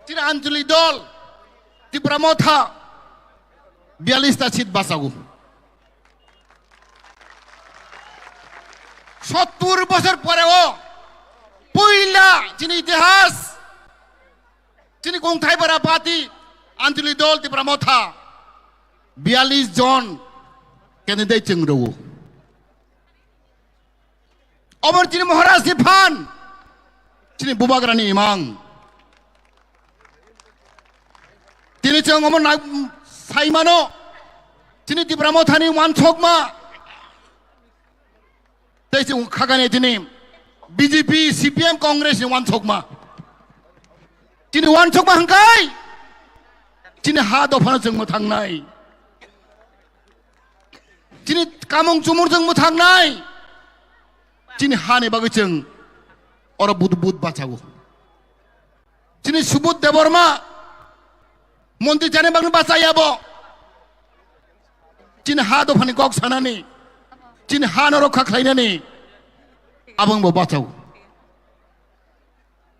chini Anchalik dol, Tipra Motha, biyallis ta seat bachago. Sottur bosor pore o, puila, chini itihas, chini kongthai bara party, Anchalik dol Tipra Motha, biyallis jon candidate chwng rwo. Omo chini Maharaj ni phan, chini bubagrani imang. Tini chwng omo na-, saimano, chini Tipra Mothani wansokma. Tei chwng khagani tini B J P, C P M, Congress ni wansokma. Chini wansokma hwnkhe chini ha dophano chwng mwthangnai. Chini kamung chumung chwng mwthangnai. Chini hani bagwi chwng oro but but bachago. Chini Subudh Debbarma montri chani bagwi bachaya bo. Chini ha dophani kok sanani, chini ha no rokha khlainani, abang bo bachao.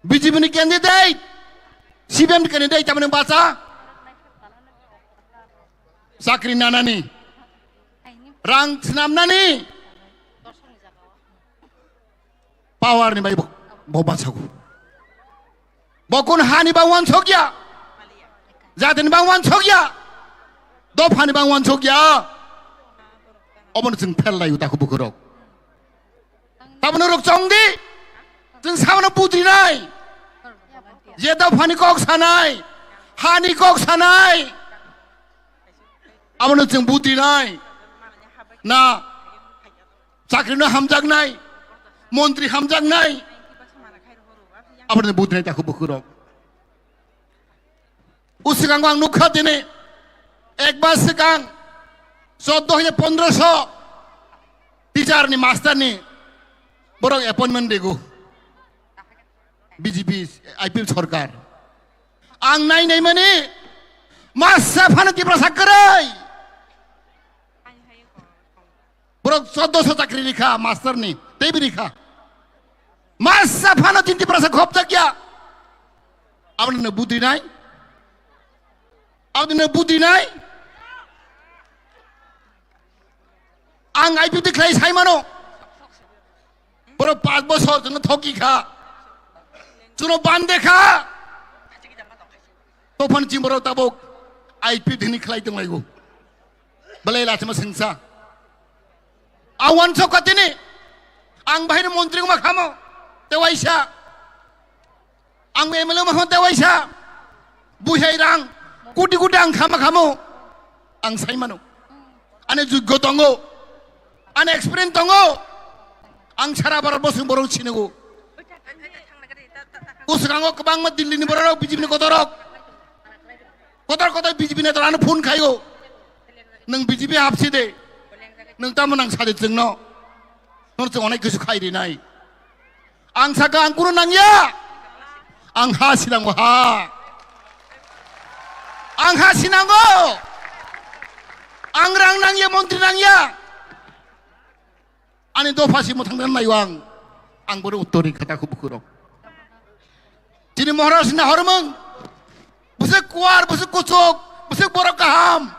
B J P ni candidate, C P M ni candidate tamani bacha, chakri nanani, rang snamnani, power ni bai bo, bo bachago. Bo kun hani bang wansokya, jatini bang wansokya, dophani bang wansokya. Obono chwng phel lai uta bukhurok. Tabano rok chong di, chwng sabono budri nai. Je dophani kok sanai, hani kok sanai, abono chwng budri nai. Na, chakri no hamjaknai, montri hamjaknai, abono budri nai takhu bukhurok. O swkango ang nukha tini, ek mas swkang, chauddho hajar pondroso teacher ni, master ni borok appointment rego B J P, I P F sorkar. Ang nai nai mani masa phano Tiprasa kwrwi. Borok chauddhoso chakri rikha, master ni, teibo rikha. Masa phano tin Tiprasa khopjakya. Aboni no budri nai? Aboni no budri nai? Ang I P F T khlai sai mano. Borok panch bosor chwngno thoki kha. Chwngno bande kha. Tophani chini borok tabuk I P F T ni khlai tonglaio. Belai lachima sengsa. Ang wansok kha tini. Ang bahai ni montri wngma khamo. Tewaisa. Ang M L A wngma khamo tewaisa. Buihai rang. Kuti kuti ang khama khamo. Ang sai mano. Ani jogyo tongo, ani experience tongo. Ang sara Bharat bosong borok sinigo. Bwskango kwbangma Delhi ni borok, B J P ni kotorok, kotor kotor B J P neta ano phone khaio. Nwng B J P hapsi de, nwng tamo nang sadi chwngno. Nono chwng onek kisu khai rinai. Ang saka ang kunu nangya. Ang ha sinango ha. Ang ha sinango. Ang rang nangya, montri nangya. Ani dopha si muthang dan nayo ang. Ang bono uttori khata khu bukhurok. Chini Maharaj na hormung. Busuk kuar, busuk kuchuk, busuk borok kaham.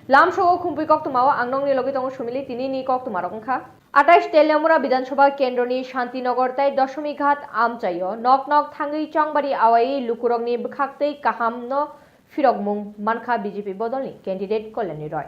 Lamsogo khumpui koktwmao ang nokni logi tongo Sumili, tinini koktwmarok wngkha. Atais Teliamura Bidhan Sabha Kendroni Shantinagar tei Doshomighat amchaio nok nok thangwi chongbari awaiwi lukurokni bwkhaktwi kahamno phirokmung mankha B J P bodolni candidate Kalyani Roy.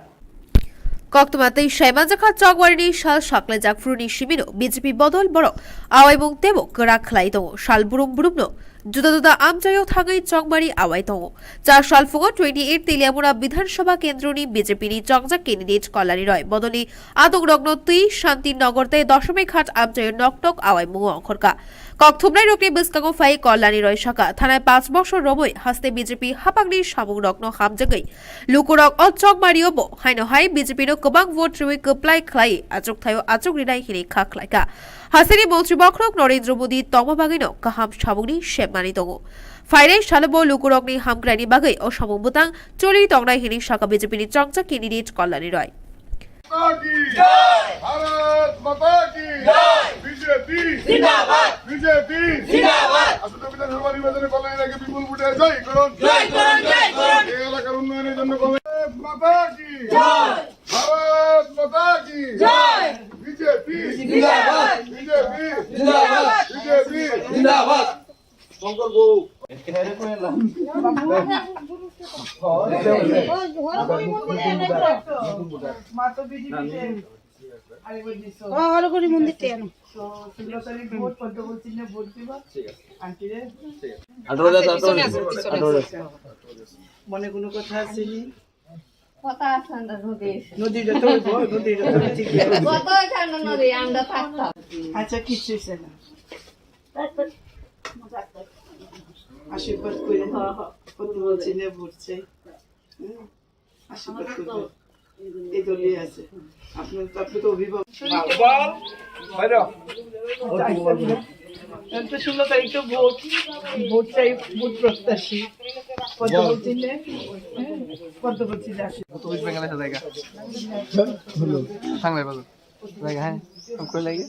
Koktwma tei saimanjakha chokbarini sal saklaijak phuruni simino B J P bodol borok awaimung teibo kwrak khlai tongo. Sal brum brumno juda juda amchaio thangwi chokbari awai tongo. Cha salphungo twenty eight Teliamura Bidhan Sabha Kendroni B J P ni chongjak candidate Kalyani Roy bodolni adongrokno twi Shanti Nagar tei Doshomighat amchaio nok nok awaimungo ongkhorkha. Kokthumnairokni bwskango phai Kalyani Roy sakha, thanai panch bosor romwi haste B J P haphangni samungrokno hamjagwi lukurok o chokmario bo haino hai B J P no kwbang vote rwui kwplai khlai achuk thaio achuk rinai hinwi kha khlaikha. Hasteni montri bokhorok Narendra Modi tongma bagwino kaham samungni sepmani tongo. Phainai salobo lukurokni hamkraini bagwi o samung bwtang choli tongnai hinwi sakha B J P ni chongjak candidate Kalyani Roy. মাতা কি জয়। ভারত মাতা কি জয়। বিজেপি জিন্দাবাদ। বিজেপি জিন্দাবাদ। আসন্ন বিধানসভা নির্বাচনে কল্যাণীকে বিপুল ভোটে জয় করুন। জয় করুন, জয় করুন। এই এলাকার উন্নয়নের জন্য কল্যাণী মাতা কি জয়। ভারত মাতা কি জয়। বিজেপি জিন্দাবাদ। বিজেপি জিন্দাবাদ। বিজেপি জিন্দাবাদ। শঙ্কর বউ। আরো করি মন্দির তে আনো। আঠারো হাজার, আঠারো হাজার। মনে কোনো কথা আছে নি? কথা আছে, আমরা নদী এসে। নদীটা তো হইবো, নদীটা তো ঠিক আছে। কত এখানে নদী, আমরা থাকতাম। আচ্ছা, কিচ্ছু হইছে না। আশীর্বাদ করে। হ্যাঁ, হ্যাঁ। কত বলছি, নে ভরছে। হুম, আশীর্বাদ করবে। এই দলই আছে। আপনার তো, আপনি তো অভিভাবক। বল, বাইরে। আমি তো ষোলো তারিখ তো ভোট, ভোট চাই, ভোট প্রত্যাশী। পদ্মফুল চিহ্নে, হ্যাঁ, পদ্মফুল চিহ্নে আসে। কত ওয়েস্ট বেঙ্গলে আছে জায়গা? থাংলায় বাজার। জায়গা, হ্যাঁ। हमको लगे।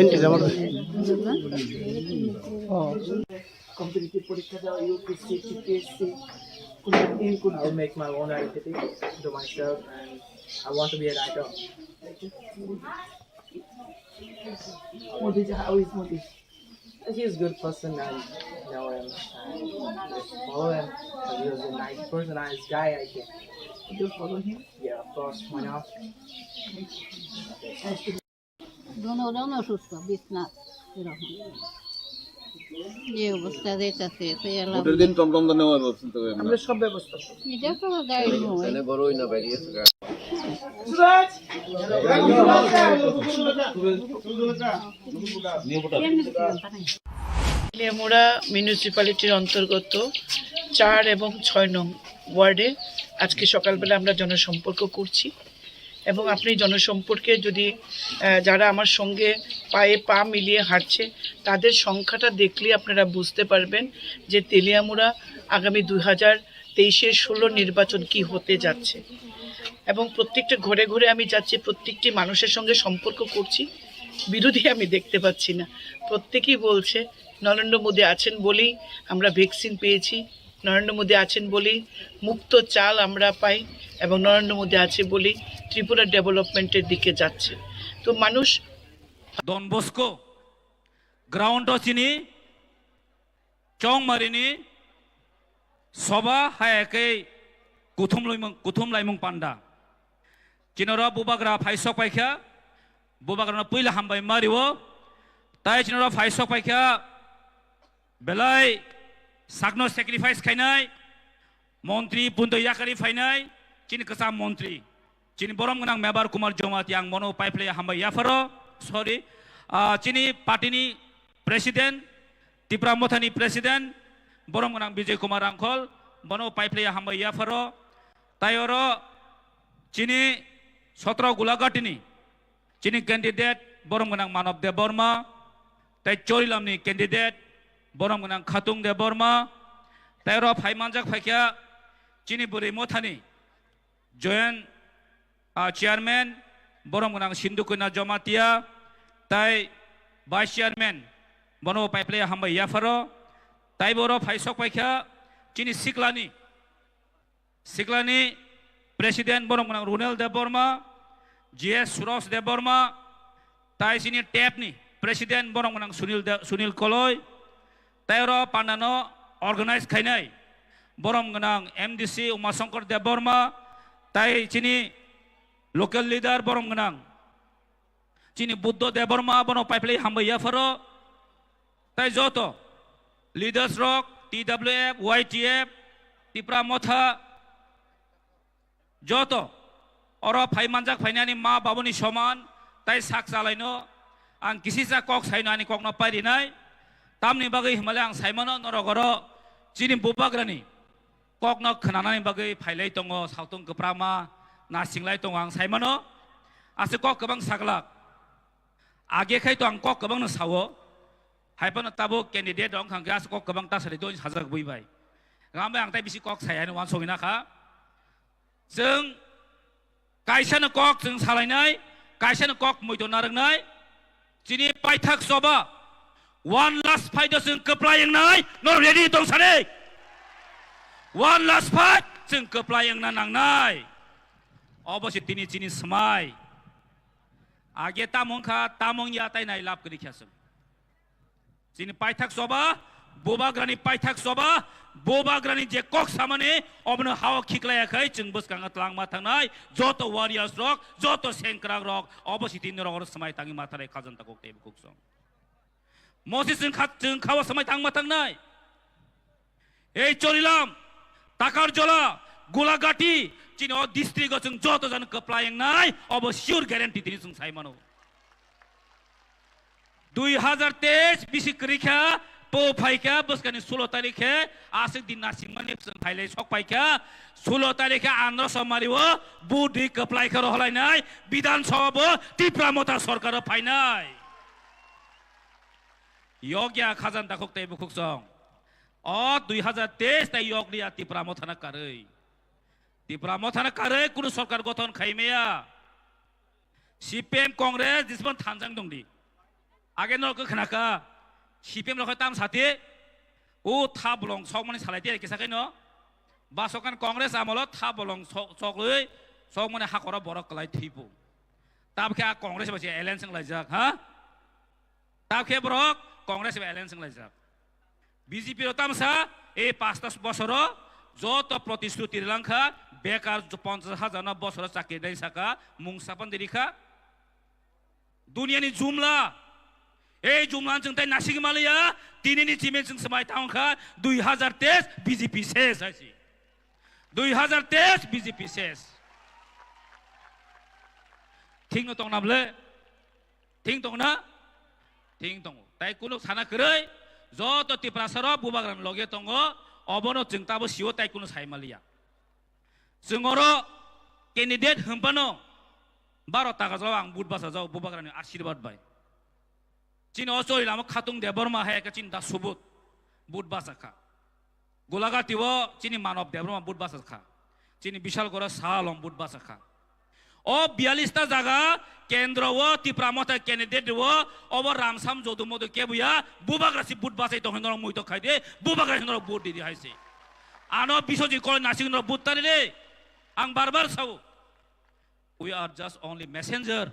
एंटी जबरदस्त। हाँ। Competitive পরীক্ষা দেওয়া, ইউপিএসসি, টিপিএসসি, কোনো দিন কোনো I make my own identity to myself and I want to be a writer. Modi ji, how is Modi? He is good person and know him and just follow him. He is a nice person, nice guy, I think. You follow him? Yeah, of course, why not? দুনোজন অসুস্থ, বিছনাত এরকম। যে অবস্থা যাইতাছে, তো এলা ভোটের দিন টমটম তো নেওয়া ব্যবস্থা তো আমরা সব ব্যবস্থা করব। এটা তো যাই নয়। তাহলে বড় হই না, বাইরে গেছে গা। তেলিয়ামুড়া মিউনিসিপ্যালিটির অন্তর্গত চার এবং ছয় নং ওয়ার্ডে আজকে সকালবেলা আমরা জনসম্পর্ক করছি এবং আপনি জনসম্পর্কে যদি, আহ, যারা আমার সঙ্গে পায়ে পা মিলিয়ে হাঁটছে, তাদের সংখ্যাটা দেখলে আপনারা বুঝতে পারবেন যে তেলিয়ামুড়া আগামী দুই হাজার তেইশের ষোলো নির্বাচন কি হতে যাচ্ছে। এবং প্রত্যেকটা ঘরে ঘরে আমি যাচ্ছি, প্রত্যেকটি মানুষের সঙ্গে সম্পর্ক করছি, বিরোধী আমি দেখতে পাচ্ছি না। প্রত্যেকেই বলছে, "নরেন্দ্র মোদী আছেন বলেই আমরা ভ্যাকসিন পেয়েছি, নরেন্দ্র মোদী আছেন বলেই মুক্ত চাল আমরা পাই এবং নরেন্দ্র মোদী আছে বলেই ত্রিপুরা ডেভেলপমেন্টের দিকে যাচ্ছে।" তো মানুষ Don Bosco ground o chini Chongmarini soba hai khe kuthum laimung, kuthum laimung panda. Chinoro bubagra phaisok paikha, bubagrano puila hambai mario. Tai chinoro phaisok paikha, belai sakno sacrifice khainai, montri punto yakari phainai, chini kwcham montri. Chini borom gwnang Mebar Kumar Jamatia ang bono paiphilai hambai yapharo, sorry, ah, chini party ni president, Tipra Mothani president, borom gwnang Bijay Kumar Rangkhol, bono paiphilai hambai yapharo, tai oro chini sotro Gulaghatini, chini candidate borom gwnang Manob Debbarma, tai Chorilamni candidate borom gwnang Khatung Debbarma, tai oro phai manjak phaikha chini bwrwi Mothani, Joint, ah, Chairman, borom gwnang Sindhu Kanya Jamatia, tai Vice Chairman, bono paiphilai hambai yapharo, tai boro phaisok paikha chini siklani, siklani President borom gwnang Runel Debbarma, G S Suros Debbarma, Tai chini tep ni president borom gwnang Sunil Da-, Sunil Koloi. Tai oro panda no organize khainai borom gwnang M D C Uma Shankar Debbarma. Tai chini local leader borom gwnang chini Buddho Debbarma, bono paiphilai hambai yapharo. Tai joto leaders rok, T W F, Y T F, Tipra Motha, joto oro phai manjak phainani ma babuni soman, tai sak chalaino ang kisisa kok saino ani kokno pairinai. Tamni bagwi himale ang saimano norok oro chini bubagrani kokno khwnanani bagwi phailai tongo, sautong kwprama nasinglai tongo ang saimano. Ase kok kwbang saglak. Age khai to ang kok kwbangno sao. Hai phano tabuk candidate rok wngkha khe aswk kok kwbang ta sari to sajak bui bai. Gam bai ang tai bisi kok sai ani uansugwi na kha. Chwng kaisa no kok chwng salainai, kaisa no kok muido narwknai. Chini paithak choba one last fight o chwng kwplai wngnai, no ready tong sani? One last fight chwng kwplai wngna nangnai. Obo se tini chini swmai. Age tamung kha, tamung ya tai nai lab kwrwi kha chwng. Chini paithak choba, bubagrani paithak choba, bubagrani je kok samani, obono hao khiklaya khai chwng bwskango twlangma thangnai, joto warriors rok, joto sengkrak rok, obo sitini rok oro swmai tangwi matharai khajanta kok tei bukhuk song. Mosi chwng kha, chwng khao swmai tangma thangnai. Ei Chorilam, Takarjola, Gulagati, chini o district o chwng joto jani kwplai wngnai, obo sure guarantee tini chwng sai mano. Dui hazar teis bisi kwrwi kha, po phai kha, bwskani sulo tarikh khe, aswk din nasingmani chwng phailai sok pai kha, sulo tarikh khe Andhra Somari o budhi kwplai khe roholainai, Bidhan Sabha bo Tipra Motha Sarkar o phainai. Yokya khajanta kok tei bukhuk song. O dui hazar teis tai yok liya Tipra Mothana karwi. Tipra Mothana karwi kunu sarkar gothon khaimaya. C P M Congress disbon thanjang dongdi. Age no khe khna kha, C P M rok tam sati, o tha bolong sokmani salai te kisa khe no. Basokan Congress amolo tha bolong sok, sokloi, sokmani hakoro borok kwlai thipu. Tab khe a Congress bai se alliance wng laijak, ha? Tab khe borok Congress bai alliance wng laijak. B J P rok tamsa, ei pasta bosoro joto protishruti rilangkha, bekar ponchas hajar no bosoro chakri dai saka, mung sapan dirikha. Duniani jumla, ei jumla chwng tai nasigi maliya, tinini chimi chwng swmai tangkha, dui hazar teis B J P ses hai si. Dui hazar teis B J P ses. Thik no tong na ble? Thik tong na? Thik tongo. Tai kunu sana kwrwi, joto Tiprasa rok bubagrani loge tongo, obono chwng tabo siwo tai kunu sai maliya. Chwng oro candidate hwnphano baro taka jao ang vote bachajao bubagrani ashirbad bai. Chini o chori lama Khatung Debbarma hai khe chini da subut vote bachakha. Gulagati o chini Manob Debbarma vote bachakha. Chini Bishal Gora Salom vote bachakha. O biyallis ta jaga kendro o Tipra Motha candidate o obo Ramsam Jodu Modu kebuya bubagra si vote bachai tong hinoro muitok khai de bubagra hinoro vote di di hai se. Ano Biswajit Koloi nasing hinoro vote tari de. Ang bar bar sao. We are just only messenger.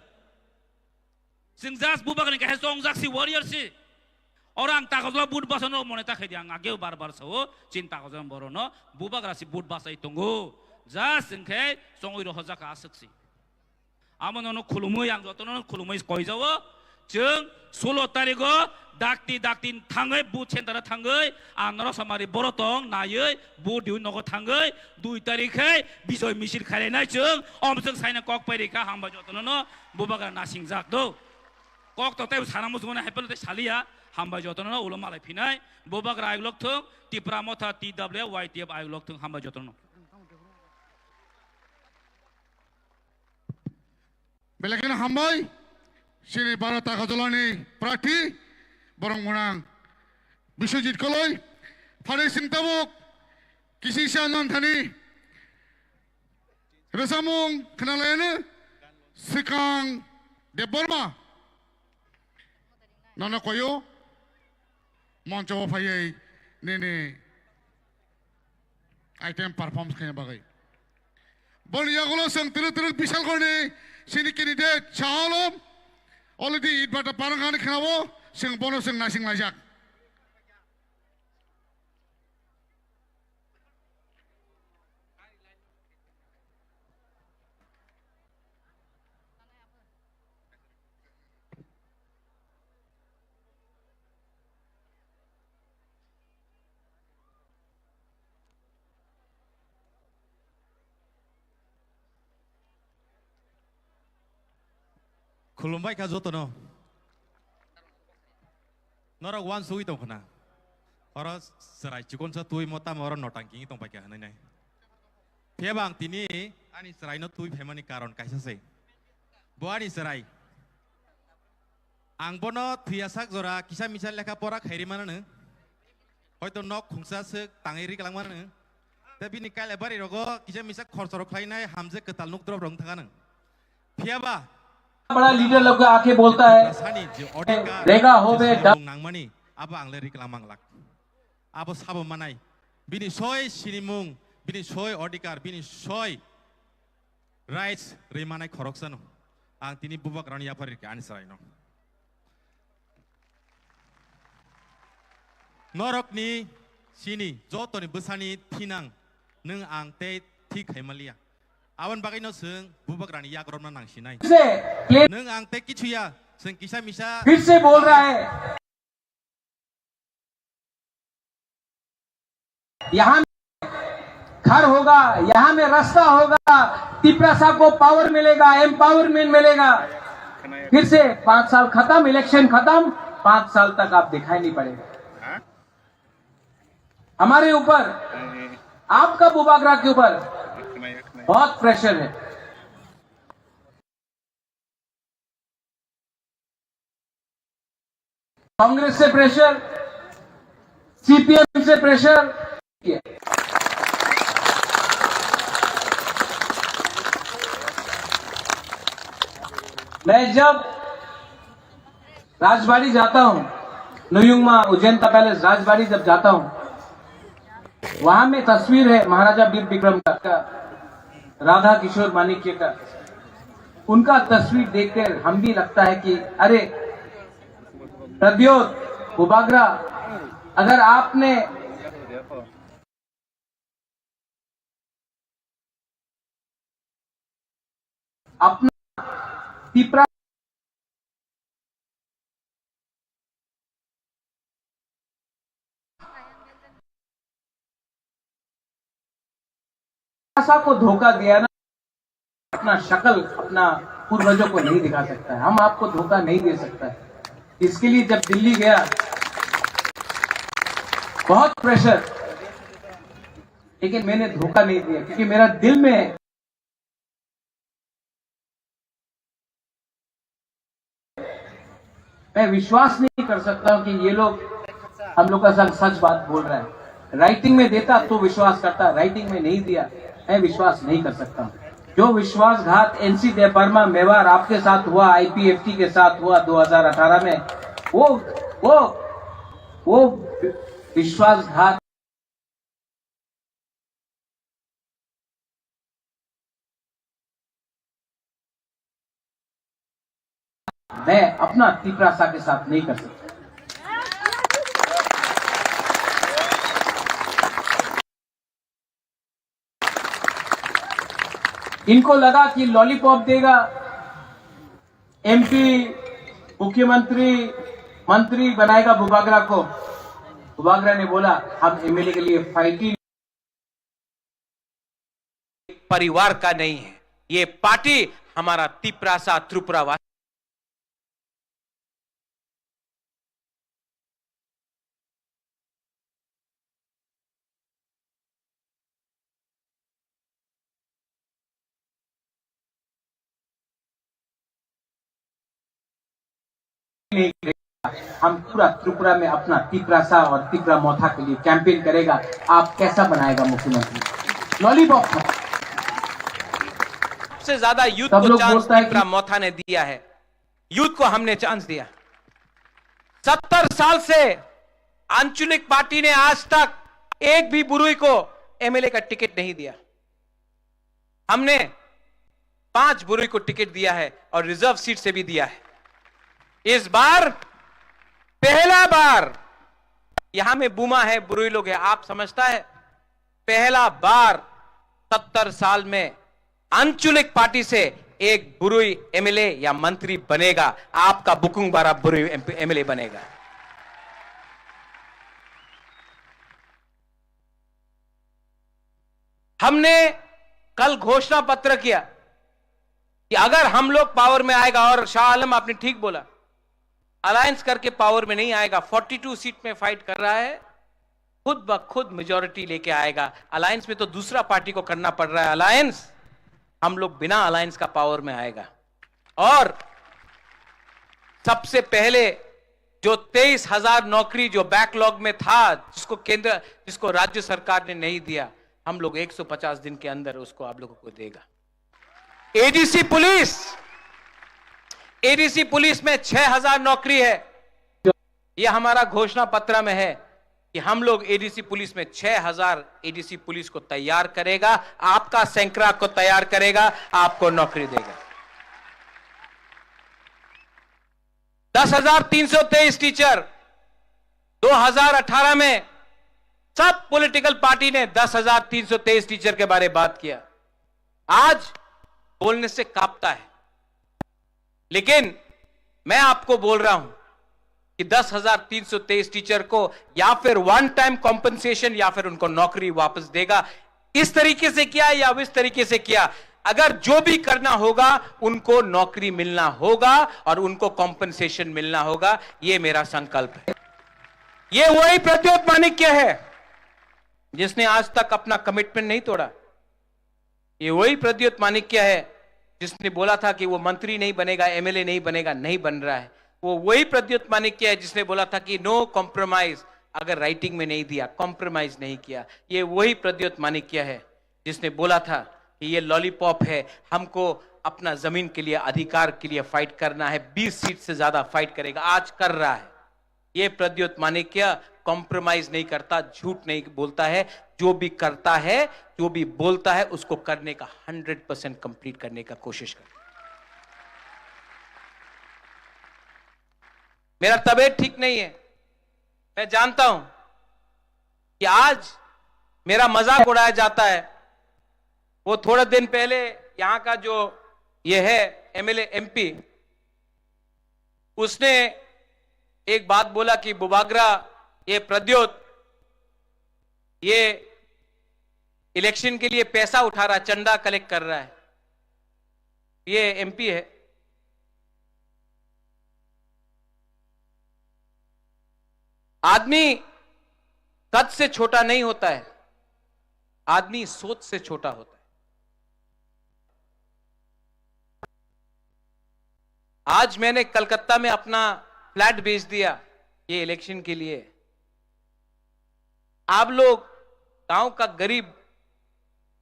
Chwng just bubagrani kaisa chongjak si warrior si. Oro ang takajla vote bachano mone ta khaidi ang ageo bar bar sao chin takajla borono bubagra si vote bachai tongo. Just chwng khe chongwi rohorjak aswk si. Amo nono khulumwi ang jotono khulumwi koijao. Chwng sulo tarigo dakti dakti thangwi vote center thangwi ang norok samari boro tong naiwi vote diwi nogo thangwi dui tarik khe bijoy misil khainai chwng om chwng saina kok pai rikha hambai jotono no bubagra nasingjak do. Kok to tei sana muchungmani hai phano tei saliya hambai jotono no ulo malai phinai bubagra ayuk lok thung Tipra Motha T W Y T F ayuk lok thung hambai jotono. Belai kheno hambai, chini Bharat Agartala ni prarthi, borok mwnang Biswajit Koloi, phari sing tabuk, kisisa nang thani, rwchapmung khwnalaiyano, swkang Debbarma, nono koyo, moncho o phaiwi nini item performance khaina bagwi. Boni yagulo chwng twrwk twrwk Bishalgarhni chini candidate Saha Alom already itbata parang ani khwnao, chwng bono chwng naising laijak. Khulumbai kha jotono. Norok uansugwi tong khna. Oro chwrai chikonsa twi mo tamo oro notang kingwi tong pai kha hwnwi nai. Phiya ba ang tini ani chwraino twi phaimani karon kaisa se. Bo ani chwrai. Ang bono thwiya sak jora kisa misa lekha pora khairi manano. Hoito nok khungsa swk tangwi ri kwlangmano. Tei bini kailabari rogo kisa misa khorchorok khlainai hamjwk kwtal nuk drop rok wng thangano. Phiya ba बड़ा लीडर लोग आके बोलता है, sani je odhikar, रेगा हो बे, je samung nangmani abo ang le ri kwlangma glak. Abo sabo manai. Bini soi sinimung, bini soi odhikar, bini soi rights ri manai khoroksano. Ang tini bubagrano yaphar rikha ani chwraino. Norokni sini jotoni bwsani thinang nwng ang tei thik khaimaliya. Aboni bagwino chwng bubagrani yak romna nangsinai. से plane Nwng ang tei kichu ya, chwng kisa misa फिर से बोल रहा है, यहाँ घर होगा, यहाँ में रास्ता होगा, तिपरासा को पावर मिलेगा, एम्पावरमेंट मिलेगा। फिर से पाँच साल खत्म, इलेक्शन खत्म, पाँच साल तक आप दिखाई नहीं पड़ेगा। हमारे ऊपर, आपका बुबागरा के ऊपर बहुत प्रेशर है। कांग्रेस से प्रेशर, सीपीएम से प्रेशर। मैं जब राजबाड़ी जाता हूँ, नुयुंगमा उज्जैन का पैलेस राजबाड़ी जब जाता हूँ, वहां में तस्वीर है महाराजा वीर विक्रम का, का, राधा किशोर माणिक्य का। उनका तस्वीर देखकर हम भी लगता है कि अरे प्रद्योत, बुबागरा, अगर आपने अपना तिपरा भाषा को धोखा दिया ना, अपना शक्ल अपना पूर्वजों को नहीं दिखा सकता है। हम आपको धोखा नहीं दे सकता है। इसके लिए जब दिल्ली गया, बहुत प्रेशर, लेकिन मैंने धोखा नहीं दिया, क्योंकि मेरा दिल में मैं विश्वास नहीं कर सकता हूं कि ये लोग हम लोग का साथ सच बात बोल रहे हैं। राइटिंग में देता तो विश्वास करता, राइटिंग में नहीं दिया, मैं विश्वास नहीं कर सकता हूं। जो विश्वासघात एनसी देबबर्मा मेवार आपके साथ हुआ, आईपीएफटी के साथ हुआ दो हज़ार अठारह में, वो वो वो विश्वासघात मैं अपना तिपरासा के साथ नहीं कर सकता। इनको लगा कि लॉलीपॉप देगा, एमपी, मुख्यमंत्री, मंत्री बनाएगा बुबागरा को। बुबागरा ने बोला, हम एमएलए के लिए फाइट ही परिवार का नहीं है, ये पार्टी हमारा तिपरासा त्रिपुरावासी हम पूरा त्रिपुरा में अपना तिपरासा और तिपरा मोथा के लिए कैंपेन करेगा। आप कैसा बनाएगा मुख्यमंत्री? लॉलीपॉप खा सबसे ज्यादा यूथ सब को लोग चांस बोलता है कि तिपरा मोथा ने दिया है। यूथ को हमने चांस दिया। सत्तर साल से आंचलिक पार्टी ने आज तक एक भी बुरुई को एमएलए का टिकट नहीं दिया। हमने पांच बुरुई को टिकट दिया है और रिजर्व सीट से भी दिया है। इस बार पहला बार यहां में बुमा है, बुरुई लोग है, आप समझता है, पहला बार सत्तर साल में आंचलिक पार्टी से एक बुरुई एमएलए या मंत्री बनेगा, आपका बुकुंग बारा बुरुई एमएलए बनेगा। हमने कल घोषणा पत्र किया कि अगर हम लोग पावर में आएगा, और शाह आलम आपने ठीक बोला, अलायंस करके पावर में नहीं आएगा, बयालीस सीट में फाइट कर रहा है, खुद ब खुद मेजोरिटी लेके आएगा। अलायंस में तो दूसरा पार्टी को करना पड़ रहा है अलायंस, हम लोग बिना अलायंस का पावर में आएगा। और सबसे पहले जो तेईस हज़ार नौकरी जो बैकलॉग में था, जिसको केंद्र, जिसको राज्य सरकार ने नहीं दिया, हम लोग एक सौ पचास दिन के अंदर उसको आप लोगों को देगा। एडीसी पुलिस, एडीसी पुलिस में छह हज़ार नौकरी है, यह हमारा घोषणा पत्र में है कि हम लोग एडीसी पुलिस में छह हज़ार एडीसी पुलिस को तैयार करेगा, आपका सैकड़ा को तैयार करेगा, आपको नौकरी देगा। दस हज़ार तीन सौ तेईस टीचर, दो हज़ार अठारह में सब पॉलिटिकल पार्टी ने दस हज़ार तीन सौ तेईस टीचर के बारे में बात किया। आज बोलने से कांपता है, लेकिन मैं आपको बोल रहा हूं कि दस हज़ार तीन सौ तेईस टीचर को या फिर वन टाइम कॉम्पेंसेशन या फिर उनको नौकरी वापस देगा। इस तरीके से किया या इस तरीके से किया, अगर जो भी करना होगा, उनको नौकरी मिलना होगा और उनको कॉम्पेंसेशन मिलना होगा। ये मेरा संकल्प है। ये वही प्रद्योत माणिक्य है जिसने आज तक अपना कमिटमेंट नहीं तोड़ा। ये वही प्रद्योत माणिक्य है जिसने बोला था कि वो मंत्री नहीं बनेगा, एमएलए नहीं बनेगा, नहीं बन रहा है। वो वही प्रद्योत माणिक्य है जिसने बोला था कि नो कॉम्प्रोमाइज, अगर राइटिंग में नहीं दिया, कॉम्प्रोमाइज नहीं किया। ये वही प्रद्योत माणिक्य है जिसने बोला था कि ये लॉलीपॉप है, हमको अपना जमीन के लिए, अधिकार के लिए फाइट करना है, बीस सीट से ज्यादा फाइट करेगा, आज कर रहा है। ये प्रद्योत मानिक्य कॉम्प्रोमाइज नहीं करता, झूठ नहीं बोलता है, जो भी करता है, जो भी बोलता है, उसको करने का, हंड्रेड परसेंट कंप्लीट करने का कोशिश करता है। मेरा तबीयत ठीक नहीं है, मैं जानता हूं कि आज मेरा मजाक उड़ाया जाता है। वो थोड़े दिन पहले यहाँ का जो ये है एमएलए, एमपी, उसने एक बात बोला कि बुबागरा, ये प्रद्योत, ये इलेक्शन के लिए पैसा उठा रहा है, चंदा कलेक्ट कर रहा है। ये एमपी है। आदमी कद से छोटा नहीं होता है, आदमी सोच से छोटा होता है। आज मैंने कलकत्ता में अपना फ्लैट बेच दिया ये इलेक्शन के लिए। आप लोग, गांव का गरीब,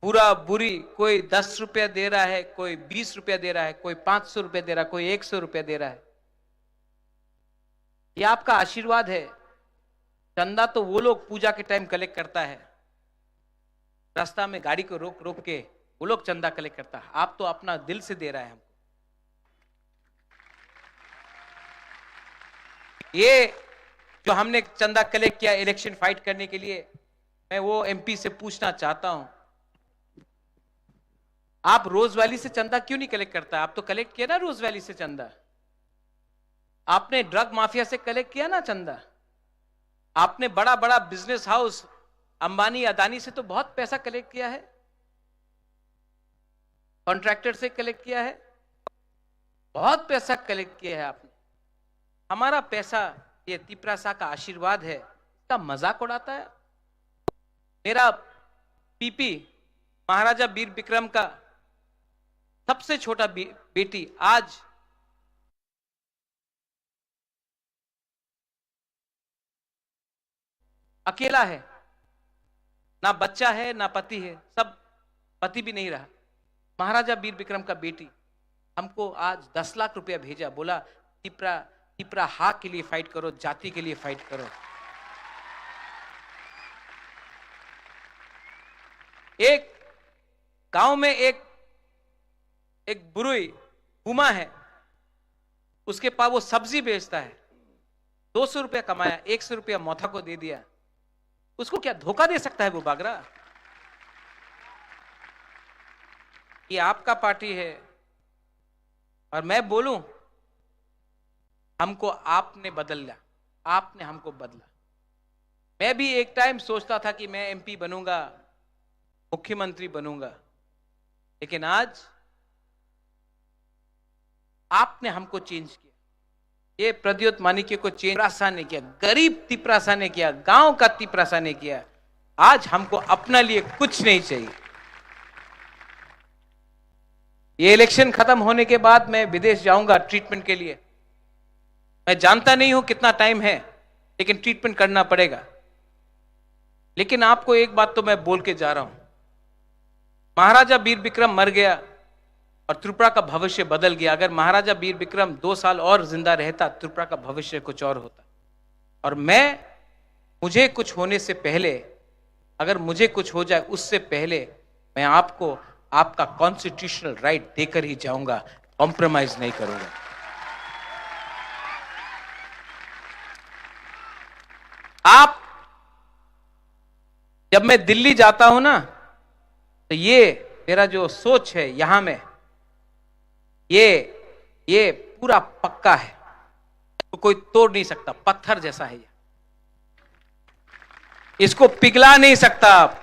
बुरा बुरी, कोई दस रुपया दे रहा है, कोई बीस रुपया दे रहा है, कोई पाँच सौ रुपया दे रहा है, कोई एक सौ रुपया दे रहा है, ये आपका आशीर्वाद है। चंदा तो वो लोग पूजा के टाइम कलेक्ट करता है, रास्ता में गाड़ी को रोक रोक के वो लोग चंदा कलेक्ट करता है, आप तो अपना दिल से दे रहा है हमको। ये जो हमने चंदा कलेक्ट किया इलेक्शन फाइट करने के लिए, मैं वो एमपी से पूछना चाहता हूं, आप रोज वैली से चंदा क्यों नहीं कलेक्ट करता? आप तो कलेक्ट किया ना रोज वैली से चंदा, आपने ड्रग माफिया से कलेक्ट किया ना चंदा, आपने बड़ा बड़ा बिजनेस हाउस अंबानी अदानी से तो बहुत पैसा कलेक्ट किया है, कॉन्ट्रैक्टर से कलेक्ट किया है, बहुत पैसा कलेक्ट किया है आपने। हमारा पैसा, ये तिपरासा का आशीर्वाद है, इसका मजाक उड़ाता है। मेरा पीपी महाराजा वीर विक्रम का सबसे छोटा बे-, बेटी आज अकेला है, ना बच्चा है, ना पति है, सब पति भी नहीं रहा। महाराजा वीर विक्रम का बेटी हमको आज दस लाख रुपया भेजा, बोला, "तिपरा, तिपरा हा के लिए फाइट करो, जाति के लिए फाइट करो।" एक गांव में एक, एक बुरुई बुमा है, उसके पास वो सब्जी बेचता है, दो सौ रुपया कमाया, एक सौ रुपया मोथा को दे दिया, उसको क्या धोखा दे सकता है वो बागरा? ये आपका पार्टी है। और मैं बोलूं, हमको आपने बदला, आपने हमको बदला। मैं भी एक टाइम सोचता था कि मैं एमपी बनूंगा, मुख्यमंत्री बनूंगा, लेकिन आज आपने हमको चेंज किया। ये प्रद्योत मानिक्य को चेंज तिपरासा ने किया, गरीब तिपरासा ने किया, गांव का तिपरासा ने किया। आज हमको अपना लिए कुछ नहीं चाहिए। ये इलेक्शन खत्म होने के बाद मैं विदेश जाऊंगा ट्रीटमेंट के लिए। मैं जानता नहीं हूं कितना टाइम है, लेकिन ट्रीटमेंट करना पड़ेगा। लेकिन आपको एक बात तो मैं बोल के जा रहा हूं, महाराजा वीर विक्रम मर गया और त्रिपुरा का भविष्य बदल गया। अगर महाराजा वीर विक्रम दो साल और जिंदा रहता, त्रिपुरा का भविष्य कुछ और होता। और मैं, मुझे कुछ होने से पहले, अगर मुझे कुछ हो जाए, उससे पहले मैं आपको आपका कॉन्स्टिट्यूशनल राइट देकर ही जाऊंगा, कॉम्प्रोमाइज नहीं करूंगा। आप, जब मैं दिल्ली जाता हूं ना, तो ये मेरा जो सोच है यहां में, ये, ये पूरा पक्का है, तो कोई तोड़ नहीं सकता, पत्थर जैसा है ये, इसको पिघला नहीं सकता आप।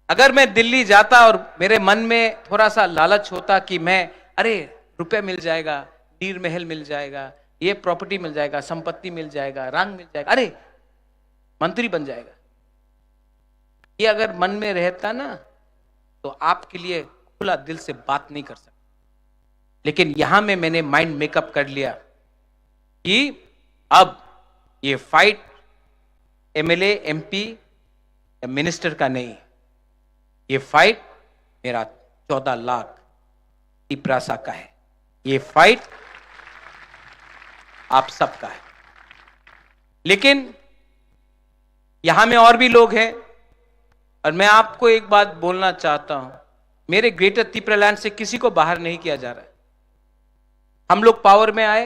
अगर मैं दिल्ली जाता और मेरे मन में थोड़ा सा लालच होता कि मैं, अरे, रुपया मिल जाएगा, नीर महल मिल जाएगा, ये प्रॉपर्टी मिल जाएगा, संपत्ति मिल जाएगा, रंग मिल जाएगा, अरे, मंत्री बन जाएगा, ये अगर मन में रहता ना, तो आपके लिए खुला दिल से बात नहीं कर सकता। लेकिन यहां में मैंने माइंड मेकअप कर लिया कि अब ये फाइट एमएलए, एमपी या मिनिस्टर का नहीं, ये फाइट मेरा चौदह लाख तिपरासा का है। ये फाइट आप सबका है। लेकिन यहां में और भी लोग हैं, और मैं आपको एक बात बोलना चाहता हूं, मेरे ग्रेटर तिपरालैंड से किसी को बाहर नहीं किया जा रहा है। हम लोग पावर में आए,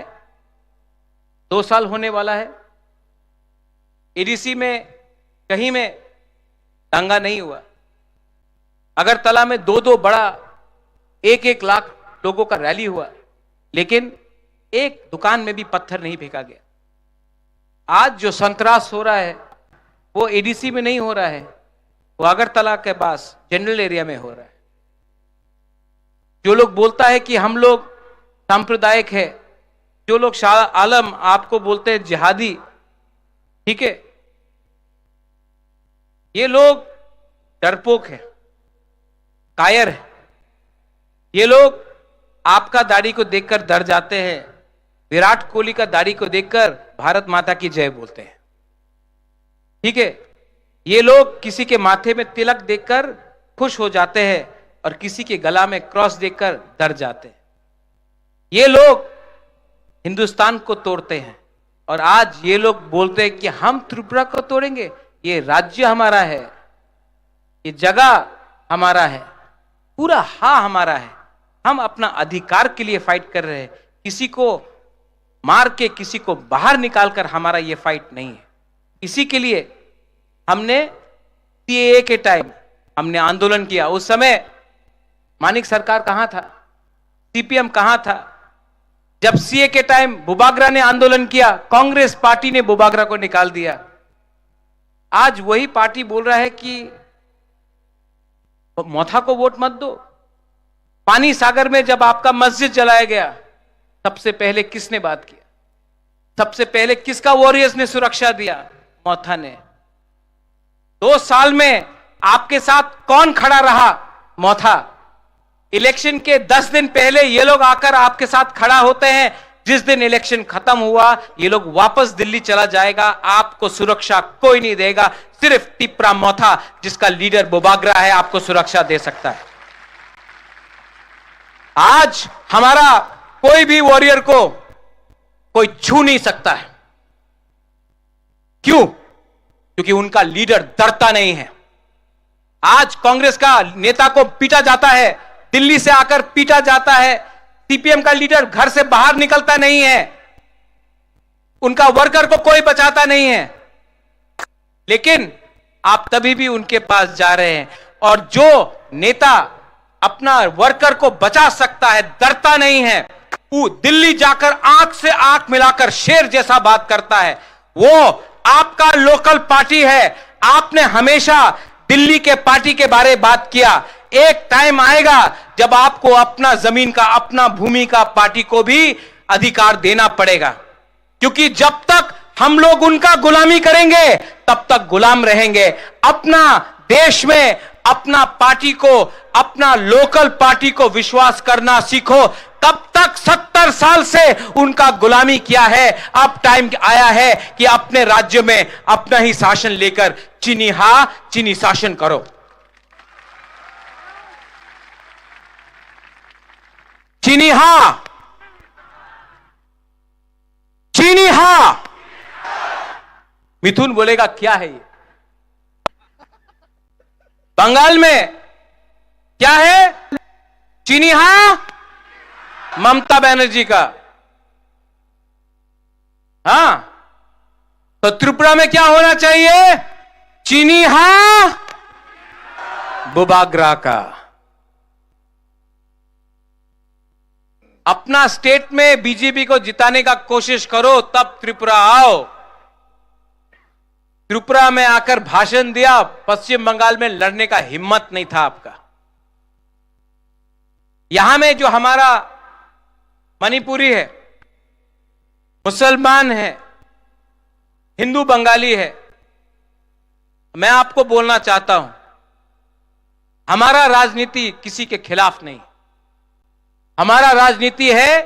दो साल होने वाला है, एडीसी में कहीं में दंगा नहीं हुआ, अगरतला में दो दो बड़ा एक एक लाख लोगों का रैली हुआ, लेकिन एक दुकान में भी पत्थर नहीं फेंका गया। आज जो संतरास हो रहा है, वो एडीसी में नहीं हो रहा है, वो अगरतला के पास जनरल एरिया में हो रहा है। जो लोग बोलता है कि हम लोग सांप्रदायिक है, जो लोग शाह आलम आपको बोलते हैं जिहादी, ठीक है, ये लोग डरपोक है, कायर है। ये लोग आपका दाढ़ी को देखकर डर जाते हैं, विराट कोहली का दाढ़ी को देखकर भारत माता की जय बोलते हैं। ठीक है, ये लोग किसी के माथे में तिलक देखकर खुश हो जाते हैं और किसी के गला में क्रॉस देखकर डर जाते हैं। ये लोग हिंदुस्तान को तोड़ते हैं और आज ये लोग बोलते हैं कि हम त्रिपुरा को तोड़ेंगे, ये राज्य हमारा है, ये जगह हमारा है, पूरा हा हमारा है। हम अपना अधिकार के लिए फाइट कर रहे हैं, किसी को मार के किसी को बाहर निकाल कर हमारा ये फाइट नहीं है। इसी के लिए हमने सीएए के टाइम हमने आंदोलन किया। उस समय मानिक सरकार कहां था, सीपीएम कहां था? जब सीए के टाइम बुबागरा ने आंदोलन किया, कांग्रेस पार्टी ने बुबागरा को निकाल दिया। आज वही पार्टी बोल रहा है कि मोथा को वोट मत दो। पानी सागर में जब आपका मस्जिद जलाया गया, सबसे पहले किसने बात किया? सबसे पहले किसका वॉरियर्स ने सुरक्षा दिया? मोथा ने। दो साल में आपके साथ कौन खड़ा रहा? मोथा। इलेक्शन के दस दिन पहले ये लोग आकर आपके साथ खड़ा होते हैं। जिस दिन इलेक्शन खत्म हुआ, ये लोग वापस दिल्ली चला जाएगा। आपको सुरक्षा कोई नहीं देगा, सिर्फ टिपरा मोथा, जिसका लीडर बुबागरा है, आपको सुरक्षा दे सकता है। आज हमारा कोई भी वॉरियर को कोई छू नहीं सकता है। क्यों? क्योंकि उनका लीडर डरता नहीं है। आज कांग्रेस का नेता को पीटा जाता है, दिल्ली से आकर पीटा जाता है, सीपीएम का लीडर घर से बाहर निकलता नहीं है, उनका वर्कर को कोई बचाता नहीं है, लेकिन आप तभी भी उनके पास जा रहे हैं। और जो नेता अपना वर्कर को बचा सकता है, डरता नहीं है, वो दिल्ली जाकर आंख से आंख मिलाकर शेर जैसा बात करता है, वो आपका लोकल पार्टी है। आपने हमेशा दिल्ली के पार्टी के बारे बात किया। एक टाइम आएगा जब आपको अपना जमीन का, अपना भूमि का पार्टी को भी अधिकार देना पड़ेगा, क्योंकि जब तक हम लोग उनका गुलामी करेंगे, तब तक गुलाम रहेंगे। अपना देश में अपना पार्टी को, अपना लोकल पार्टी को विश्वास करना सीखो। कब तक सत्तर साल से उनका गुलामी किया है? अब टाइम आया है कि अपने राज्य में अपना ही शासन लेकर चीनी हा, चीनी शासन करो। चीनी हा, चीनी हा। मिथुन बोलेगा, क्या है ये? बंगाल में क्या है? चीनी हा, ममता बनर्जी का। हाँ, तो त्रिपुरा में क्या होना चाहिए? चीनी हा, बुबागरा का। अपना स्टेट में बीजेपी को जिताने का कोशिश करो, तब त्रिपुरा आओ। त्रिपुरा में आकर भाषण दिया, पश्चिम बंगाल में लड़ने का हिम्मत नहीं था आपका। यहां में जो हमारा मणिपुरी है, मुसलमान है, हिंदू बंगाली है, मैं आपको बोलना चाहता हूं, हमारा राजनीति किसी के खिलाफ नहीं। हमारा राजनीति है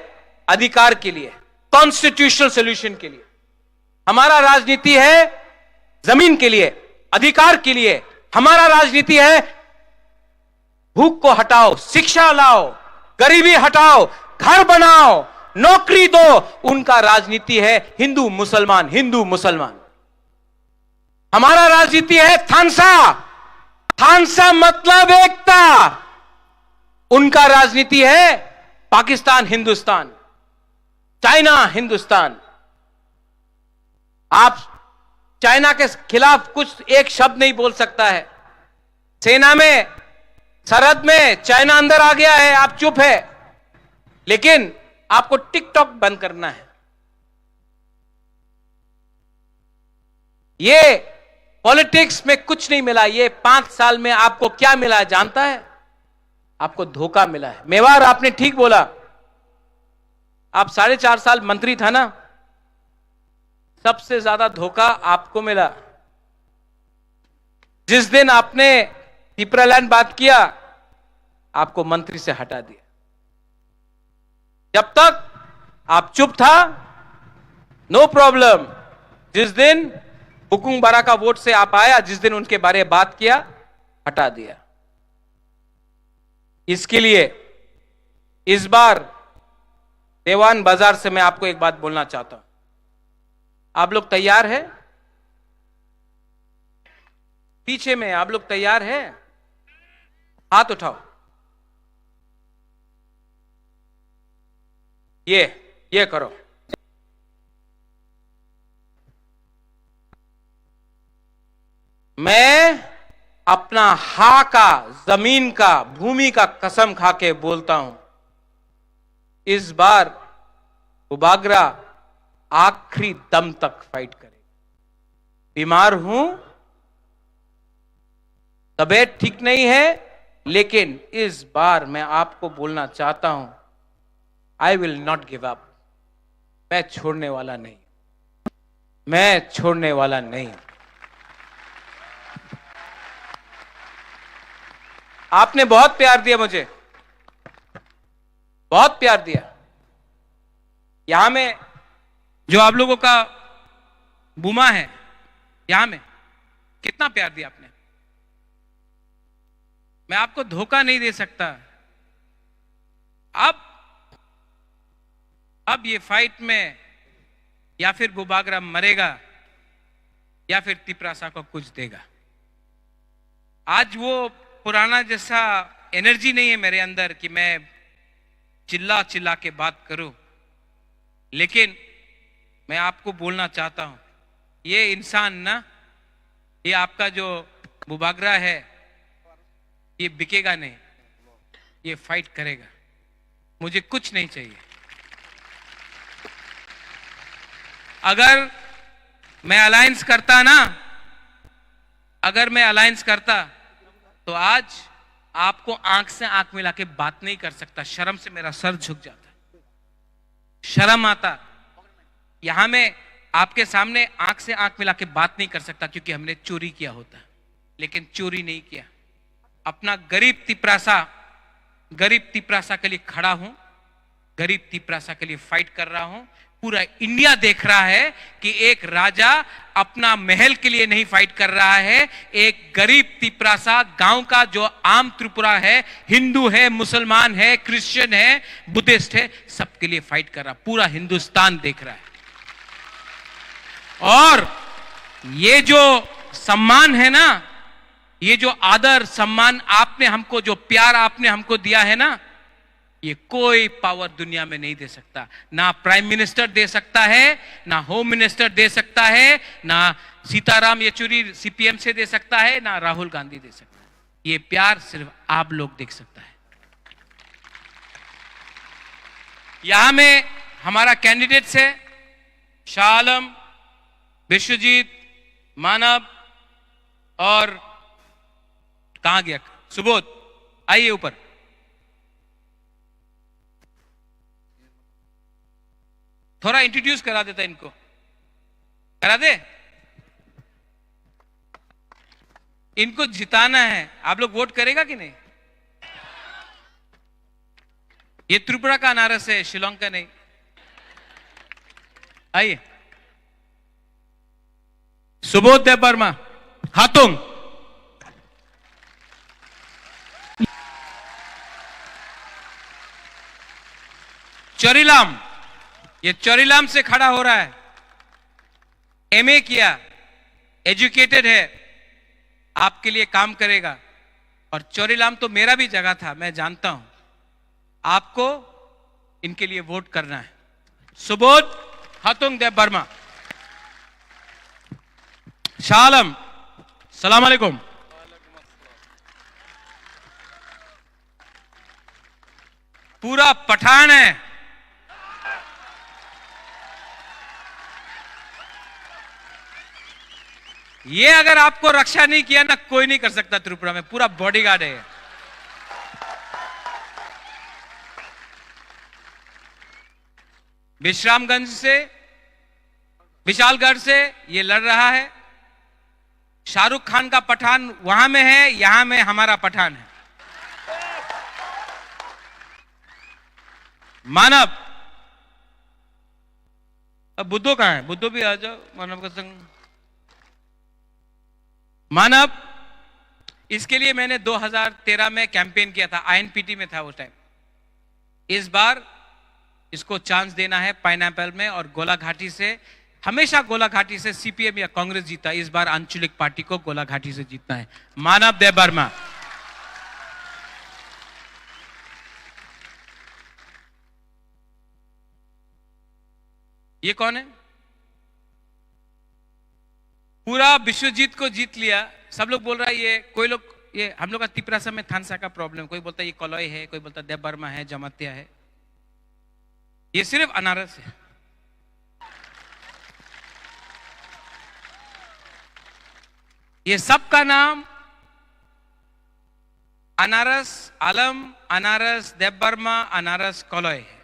अधिकार के लिए, कॉन्स्टिट्यूशनल सॉल्यूशन के लिए। हमारा राजनीति है जमीन के लिए, अधिकार के लिए। हमारा राजनीति है भूख को हटाओ, शिक्षा लाओ, गरीबी हटाओ, घर बनाओ, नौकरी दो। उनका राजनीति है हिंदू मुसलमान, हिंदू मुसलमान। हमारा राजनीति है थानसा। थानसा मतलब एकता। उनका राजनीति है पाकिस्तान हिंदुस्तान, चाइना हिंदुस्तान। आप चाइना के खिलाफ कुछ एक शब्द नहीं बोल सकता है। सेना में, सरहद में चाइना अंदर आ गया है, आप चुप है, लेकिन आपको टिकटॉक बंद करना है। ये पॉलिटिक्स में कुछ नहीं मिला। ये पांच साल में आपको क्या मिला है जानता है? आपको धोखा मिला है। मेवाड़, आपने ठीक बोला, आप साढ़े चार साल मंत्री था ना, सबसे ज्यादा धोखा आपको मिला। जिस दिन आपने टिपरालैंड बात किया, आपको मंत्री से हटा दिया। जब तक आप चुप था, नो प्रॉब्लम। जिस दिन हुकुम बारा का वोट से आप आया, जिस दिन उनके बारे बात किया, हटा दिया। इसके लिए इस बार देवान बाजार से मैं आपको एक बात बोलना चाहता हूं। आप लोग तैयार है? पीछे में आप लोग तैयार है? हाथ उठाओ। ये, ये करो। मैं अपना हा का, जमीन का, भूमि का कसम खा के बोलता हूं, इस बार बुबागरा आखिरी दम तक फाइट करेगा। बीमार हूं, तबीयत ठीक नहीं है, लेकिन इस बार मैं आपको बोलना चाहता हूं, I will not give up। मैं छोड़ने वाला नहीं, मैं छोड़ने वाला नहीं। आपने बहुत प्यार दिया मुझे, बहुत प्यार दिया। यहां में जो आप लोगों का बुमा है, यहां में कितना प्यार दिया आपने। मैं आपको धोखा नहीं दे सकता। अब, अब ये फाइट में या फिर बुबागरा मरेगा या फिर तिपरासा को कुछ देगा। आज वो पुराना जैसा एनर्जी नहीं है मेरे अंदर कि मैं चिल्ला चिल्ला के बात करूं, लेकिन मैं आपको बोलना चाहता हूं, ये इंसान ना, ये आपका जो बुबागरा है, ये बिकेगा नहीं, ये फाइट करेगा। मुझे कुछ नहीं चाहिए। अगर मैं अलायंस करता ना, अगर मैं अलायंस करता, तो आज आपको आंख से आंख मिला के बात नहीं कर सकता। शर्म से मेरा सर झुक जाता। शर्म आता। यहां मैं आपके सामने आंख से आंख मिला के बात नहीं कर सकता, क्योंकि हमने चोरी किया होता, लेकिन चोरी नहीं किया। अपना गरीब तिपरासा, गरीब तिपरासा के लिए खड़ा हूं, गरीब तिपरासा के लिए फाइट कर रहा हूं। पूरा इंडिया देख रहा है कि एक राजा अपना महल के लिए नहीं फाइट कर रहा है, एक गरीब तिपरासा गांव का जो आम त्रिपुरा है, हिंदू है, मुसलमान है, क्रिश्चियन है, बुद्धिस्ट है, सबके लिए फाइट कर रहा, पूरा हिंदुस्तान देख रहा है। और ये जो सम्मान है ना, ये जो आदर सम्मान आपने हमको, जो प्यार आपने हमको दिया है ना, ये कोई पावर दुनिया में नहीं दे सकता। ना प्राइम मिनिस्टर दे सकता है, ना होम मिनिस्टर दे सकता है, ना सीताराम येचुरी सीपीएम से दे सकता है, ना राहुल गांधी दे सकता है। ये प्यार सिर्फ आप लोग दे सकता है। यहां में हमारा कैंडिडेट्स है शाह आलम, विश्वजीत, मानव और कहां गया सुबोध? आइए ऊपर, थोड़ा इंट्रोड्यूस करा देता इनको, करा दे। इनको जिताना है, आप लोग वोट करेगा कि नहीं? ये त्रिपुरा का अनारस है, शिलोंग का नहीं। आइए, सुबोध देव वर्मा, हातुंग। चोरीलाम, ये चोरीलाम से खड़ा हो रहा है। एमए किया, एजुकेटेड है, आपके लिए काम करेगा। और चोरीलाम तो मेरा भी जगह था, मैं जानता हूं। आपको इनके लिए वोट करना है। सुबोध हतुंग देव वर्मा। शालम, सलाम अलैकुम। पूरा पठान है। ये अगर आपको रक्षा नहीं किया ना, कोई नहीं कर सकता त्रिपुरा में, पूरा बॉडीगार्ड है। विश्रामगंज से, विशालगढ़ से ये लड़ रहा है। शाहरुख खान का पठान वहां में है, यहां में हमारा पठान है। मानव, अब बुद्धो कहाँ है? बुद्धो भी आ जाओ, मानव का संग। मानव, इसके लिए मैंने दो हज़ार तेरह में कैंपेन किया था, आईएनपीटी में था उस टाइम। इस बार इसको चांस देना है पाइनएप्पल में, और गोलाघाटी से, हमेशा गोलाघाटी से सीपीएम या कांग्रेस जीता, इस बार आंचलिक पार्टी को गोलाघाटी से जीतना है। मानव देव वर्मा। ये कौन है? पूरा विश्वजीत को जीत लिया। सब लोग बोल रहा है, ये कोई लोग, ये हम लोग का तिपरासा में थानसा का प्रॉब्लम, कोई बोलता है ये कलई है, कोई बोलता है देव वर्मा है, जमातिया है। ये सिर्फ अनारस है। ये सबका नाम अनारस आलम, अनारस देव वर्मा, अनारस कलई है।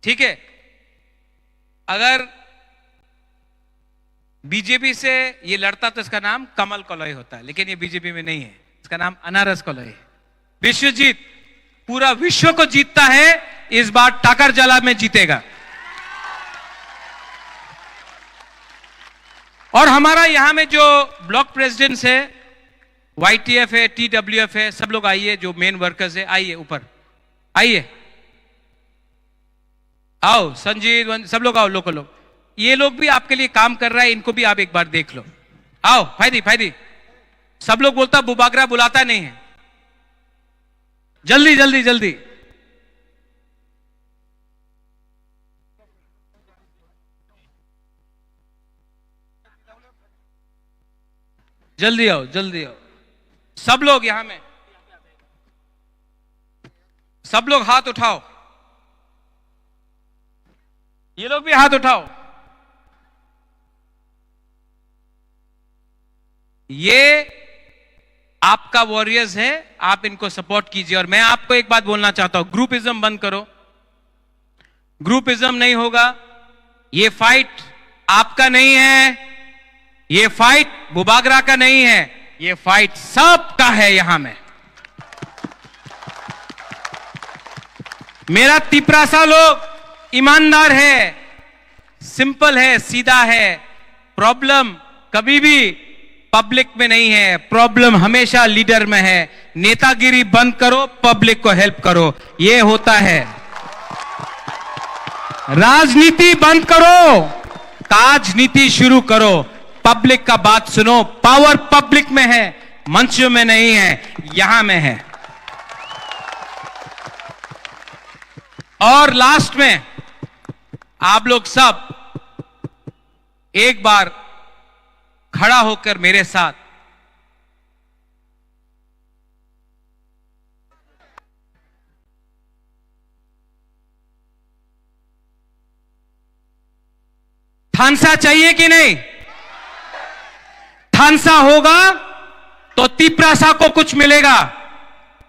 ठीक है, अगर बीजेपी से ये लड़ता तो इसका नाम कमल कलई होता है, लेकिन ये बीजेपी में नहीं है, इसका नाम अनारस कलई है। विश्वजीत पूरा विश्व को जीतता है, इस बार टाकरजाला में जीतेगा। और हमारा यहाँ में जो ब्लॉक प्रेसिडेंट्स है, वाईटीएफ है, टीडब्ल्यूएफ है, सब लोग आइए, जो मेन वर्कर्स है, आइए ऊपर, आइए, आओ संजीत, वन-, सब लोग आओ, लोकल लोग, ये लोग भी आपके लिए काम कर रहा है, इनको भी आप एक बार देख लो। आओ फायदी, फायदी, सब लोग बोलता बुबागरा बुलाता नहीं है, जल्दी जल्दी जल्दी। जल्दी आओ, जल्दी आओ। सब लोग यहाँ में, सब लोग हाथ उठाओ। ये लोग भी हाथ उठाओ। ये आपका वॉरियर्स है, आप इनको सपोर्ट कीजिए। और मैं आपको एक बात बोलना चाहता हूं, ग्रुपिज्म बंद करो, ग्रुपिज्म नहीं होगा। ये फाइट आपका नहीं है, ये फाइट बुबागरा का नहीं है, ये फाइट सबका है। यहां में मेरा तिपरासा लोग ईमानदार है, सिंपल है, सीधा है। प्रॉब्लम कभी भी पब्लिक में नहीं है, प्रॉब्लम हमेशा लीडर में है। नेतागिरी बंद करो, पब्लिक को हेल्प करो, ये होता है। राजनीति बंद करो, काजनीति शुरू करो, पब्लिक का बात सुनो। पावर पब्लिक में है, मंच में नहीं है, यहां में है। और लास्ट में आप लोग सब एक बार खड़ा होकर मेरे साथ थानसा चाहिए कि नहीं? थानसा होगा तो तिपरासा को कुछ मिलेगा,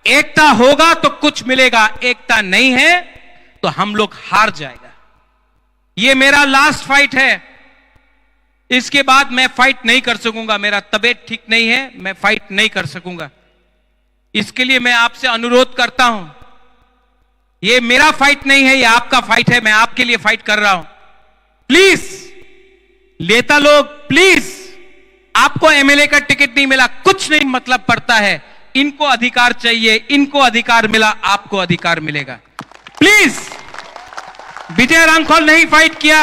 एकता होगा तो कुछ मिलेगा, एकता नहीं है तो हम लोग हार जाएगा। ये मेरा लास्ट फाइट है, इसके बाद मैं फाइट नहीं कर सकूंगा, मेरा तबीयत ठीक नहीं है, मैं फाइट नहीं कर सकूंगा। इसके लिए मैं आपसे अनुरोध करता हूं, ये मेरा फाइट नहीं है, ये आपका फाइट है, मैं आपके लिए फाइट कर रहा हूं। प्लीज नेता लोग, प्लीज, आपको एमएलए का टिकट नहीं मिला, कुछ नहीं मतलब पड़ता है, इनको अधिकार चाहिए, इनको अधिकार मिला, आपको अधिकार मिलेगा। प्लीज, विजय रांखल नहीं फाइट किया,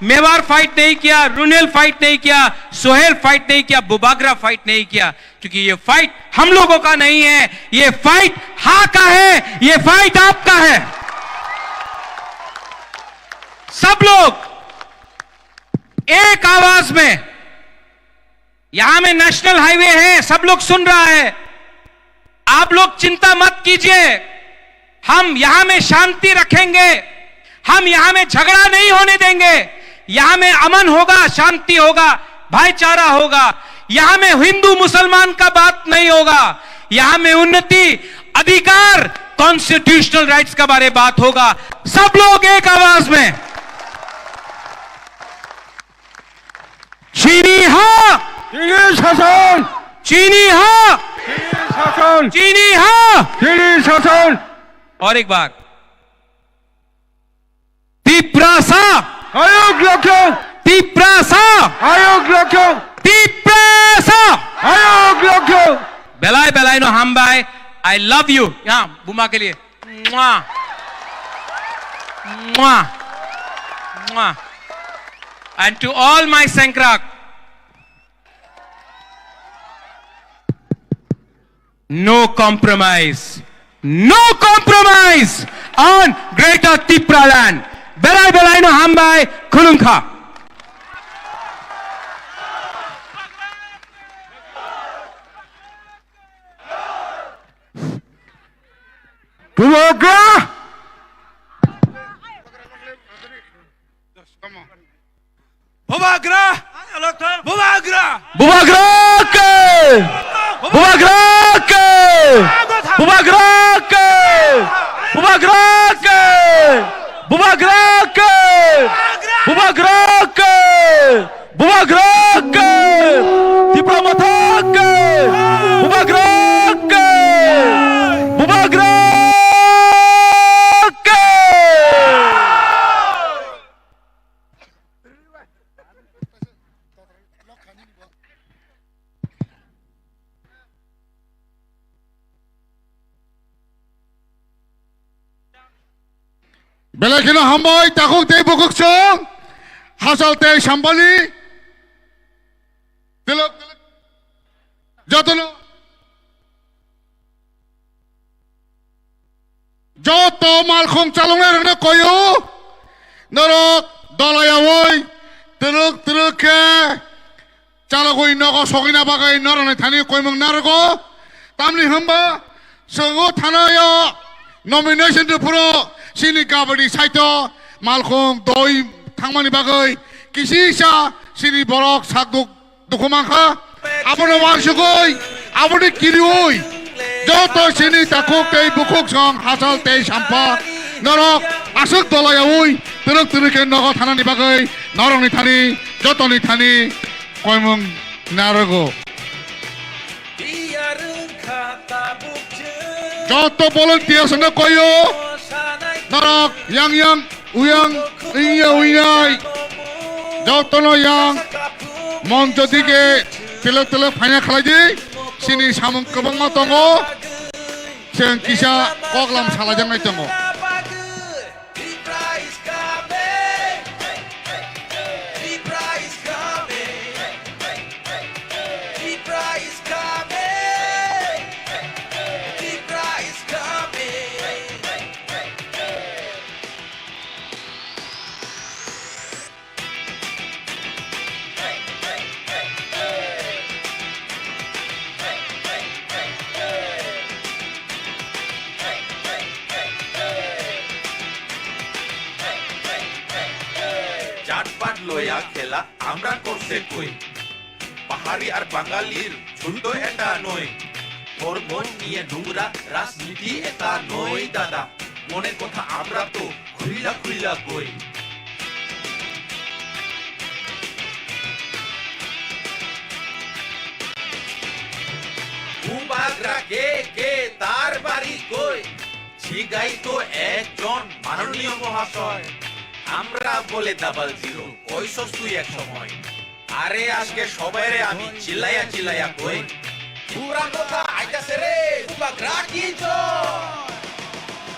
मेवार फाइट नहीं किया, रुनेल फाइट नहीं किया, सोहेल फाइट नहीं किया, बुबागरा फाइट नहीं किया, क्योंकि ये फाइट हम लोगों का नहीं है, ये फाइट हा का है, ये फाइट आपका है। सब लोग एक आवाज में, यहां में नेशनल हाईवे है, सब लोग सुन रहा है, आप लोग चिंता मत कीजिए, हम यहां में शांति रखेंगे, हम यहां में झगड़ा नहीं होने देंगे, यहां में अमन होगा, शांति होगा, भाईचारा होगा, यहां में हिंदू मुसलमान का बात नहीं होगा, यहां में उन्नति, अधिकार, कॉन्स्टिट्यूशनल राइट्स का बारे बात होगा। सब लोग एक आवाज में। চিনি হা, চিনি শাসন। চিনি হা, চিনি শাসন। চিনি হা। চিনি শাসন। और एक बार। তিপ্রাসা। আয়োগ লক্ষ্য। তিপ্রাসা। আয়োগ লক্ষ্য। তিপ্রাসা। আয়োগ লক্ষ্য। Belai belai no hambai. I love you. यहाँ बुमा के लिए। Mwah. Mwah. Mwah. And to all my Sengkrak, no compromise. No compromise on Greater Tipraland. Belai belai no hambai, khulumkha. Bubagra! Bubagra! Bubagra! Bubagra ke! Bubagra ke! Bubagra ke! Bubagra ke! Bubagra ke! Bubagra ke! Bubagra ke! Tipra Motha ke! Bubagra ke! Bubagra ke! Belai kheno hambai, takhuk tei bukhuk chwng, hachal tei sampani, twlwk, jotono, joto malkhung chaloknai rokno koyo, norok dolaiyaui twlwk twlwk khe, chalogwi nogo sogwina bagwi norokni thani koimung narwgo. Tamni hwnba chwng o thanaio nomination rwphuru chini kabaddi saito malkhung doi thangmani bagwi kisisa chini borok sak duk dukhu mankha. Abono uansugwi, aboni kiriui joto chini takhuk tei bukhuk song hachal tei sampa norok aswk dolaiyaui twrwk twrwk khe nogo thanani bagwi norokni thani jotoni thani koimung narwgo. Joto volunteers no koyo, norok yang yang uyang ingya uynai, jotono yang moncho dige twlwk twlwk phaina khlai di, chini samung kwbangma tongo, chwng kisa koklam salajaknai tongo. Tipra is coming. Tipra is coming. Tipra is coming. Tipra is coming. জাতপাত লয়া খেলা আমরা করছে কই? পাহাড়ি আর বাঙালির যুদ্ধ এটা নয়। ধর্ম নিয়ে নোংরা রাজনীতি এটা নয় দাদা। মনের কথা আমরা তো খুইলা খুইলা কই। বুবাগ্রা কে কে, তার বাড়ি কই? জিগাই তো একজন মাননীয় মহাশয়। আমরা বলে ডাবল জিরো, কইছস তুই এক সময়। আরে আজকে সবাইরে আমি চিল্লাইয়া চিল্লাইয়া কই। পুরা কথা আইতাছে রে, Krak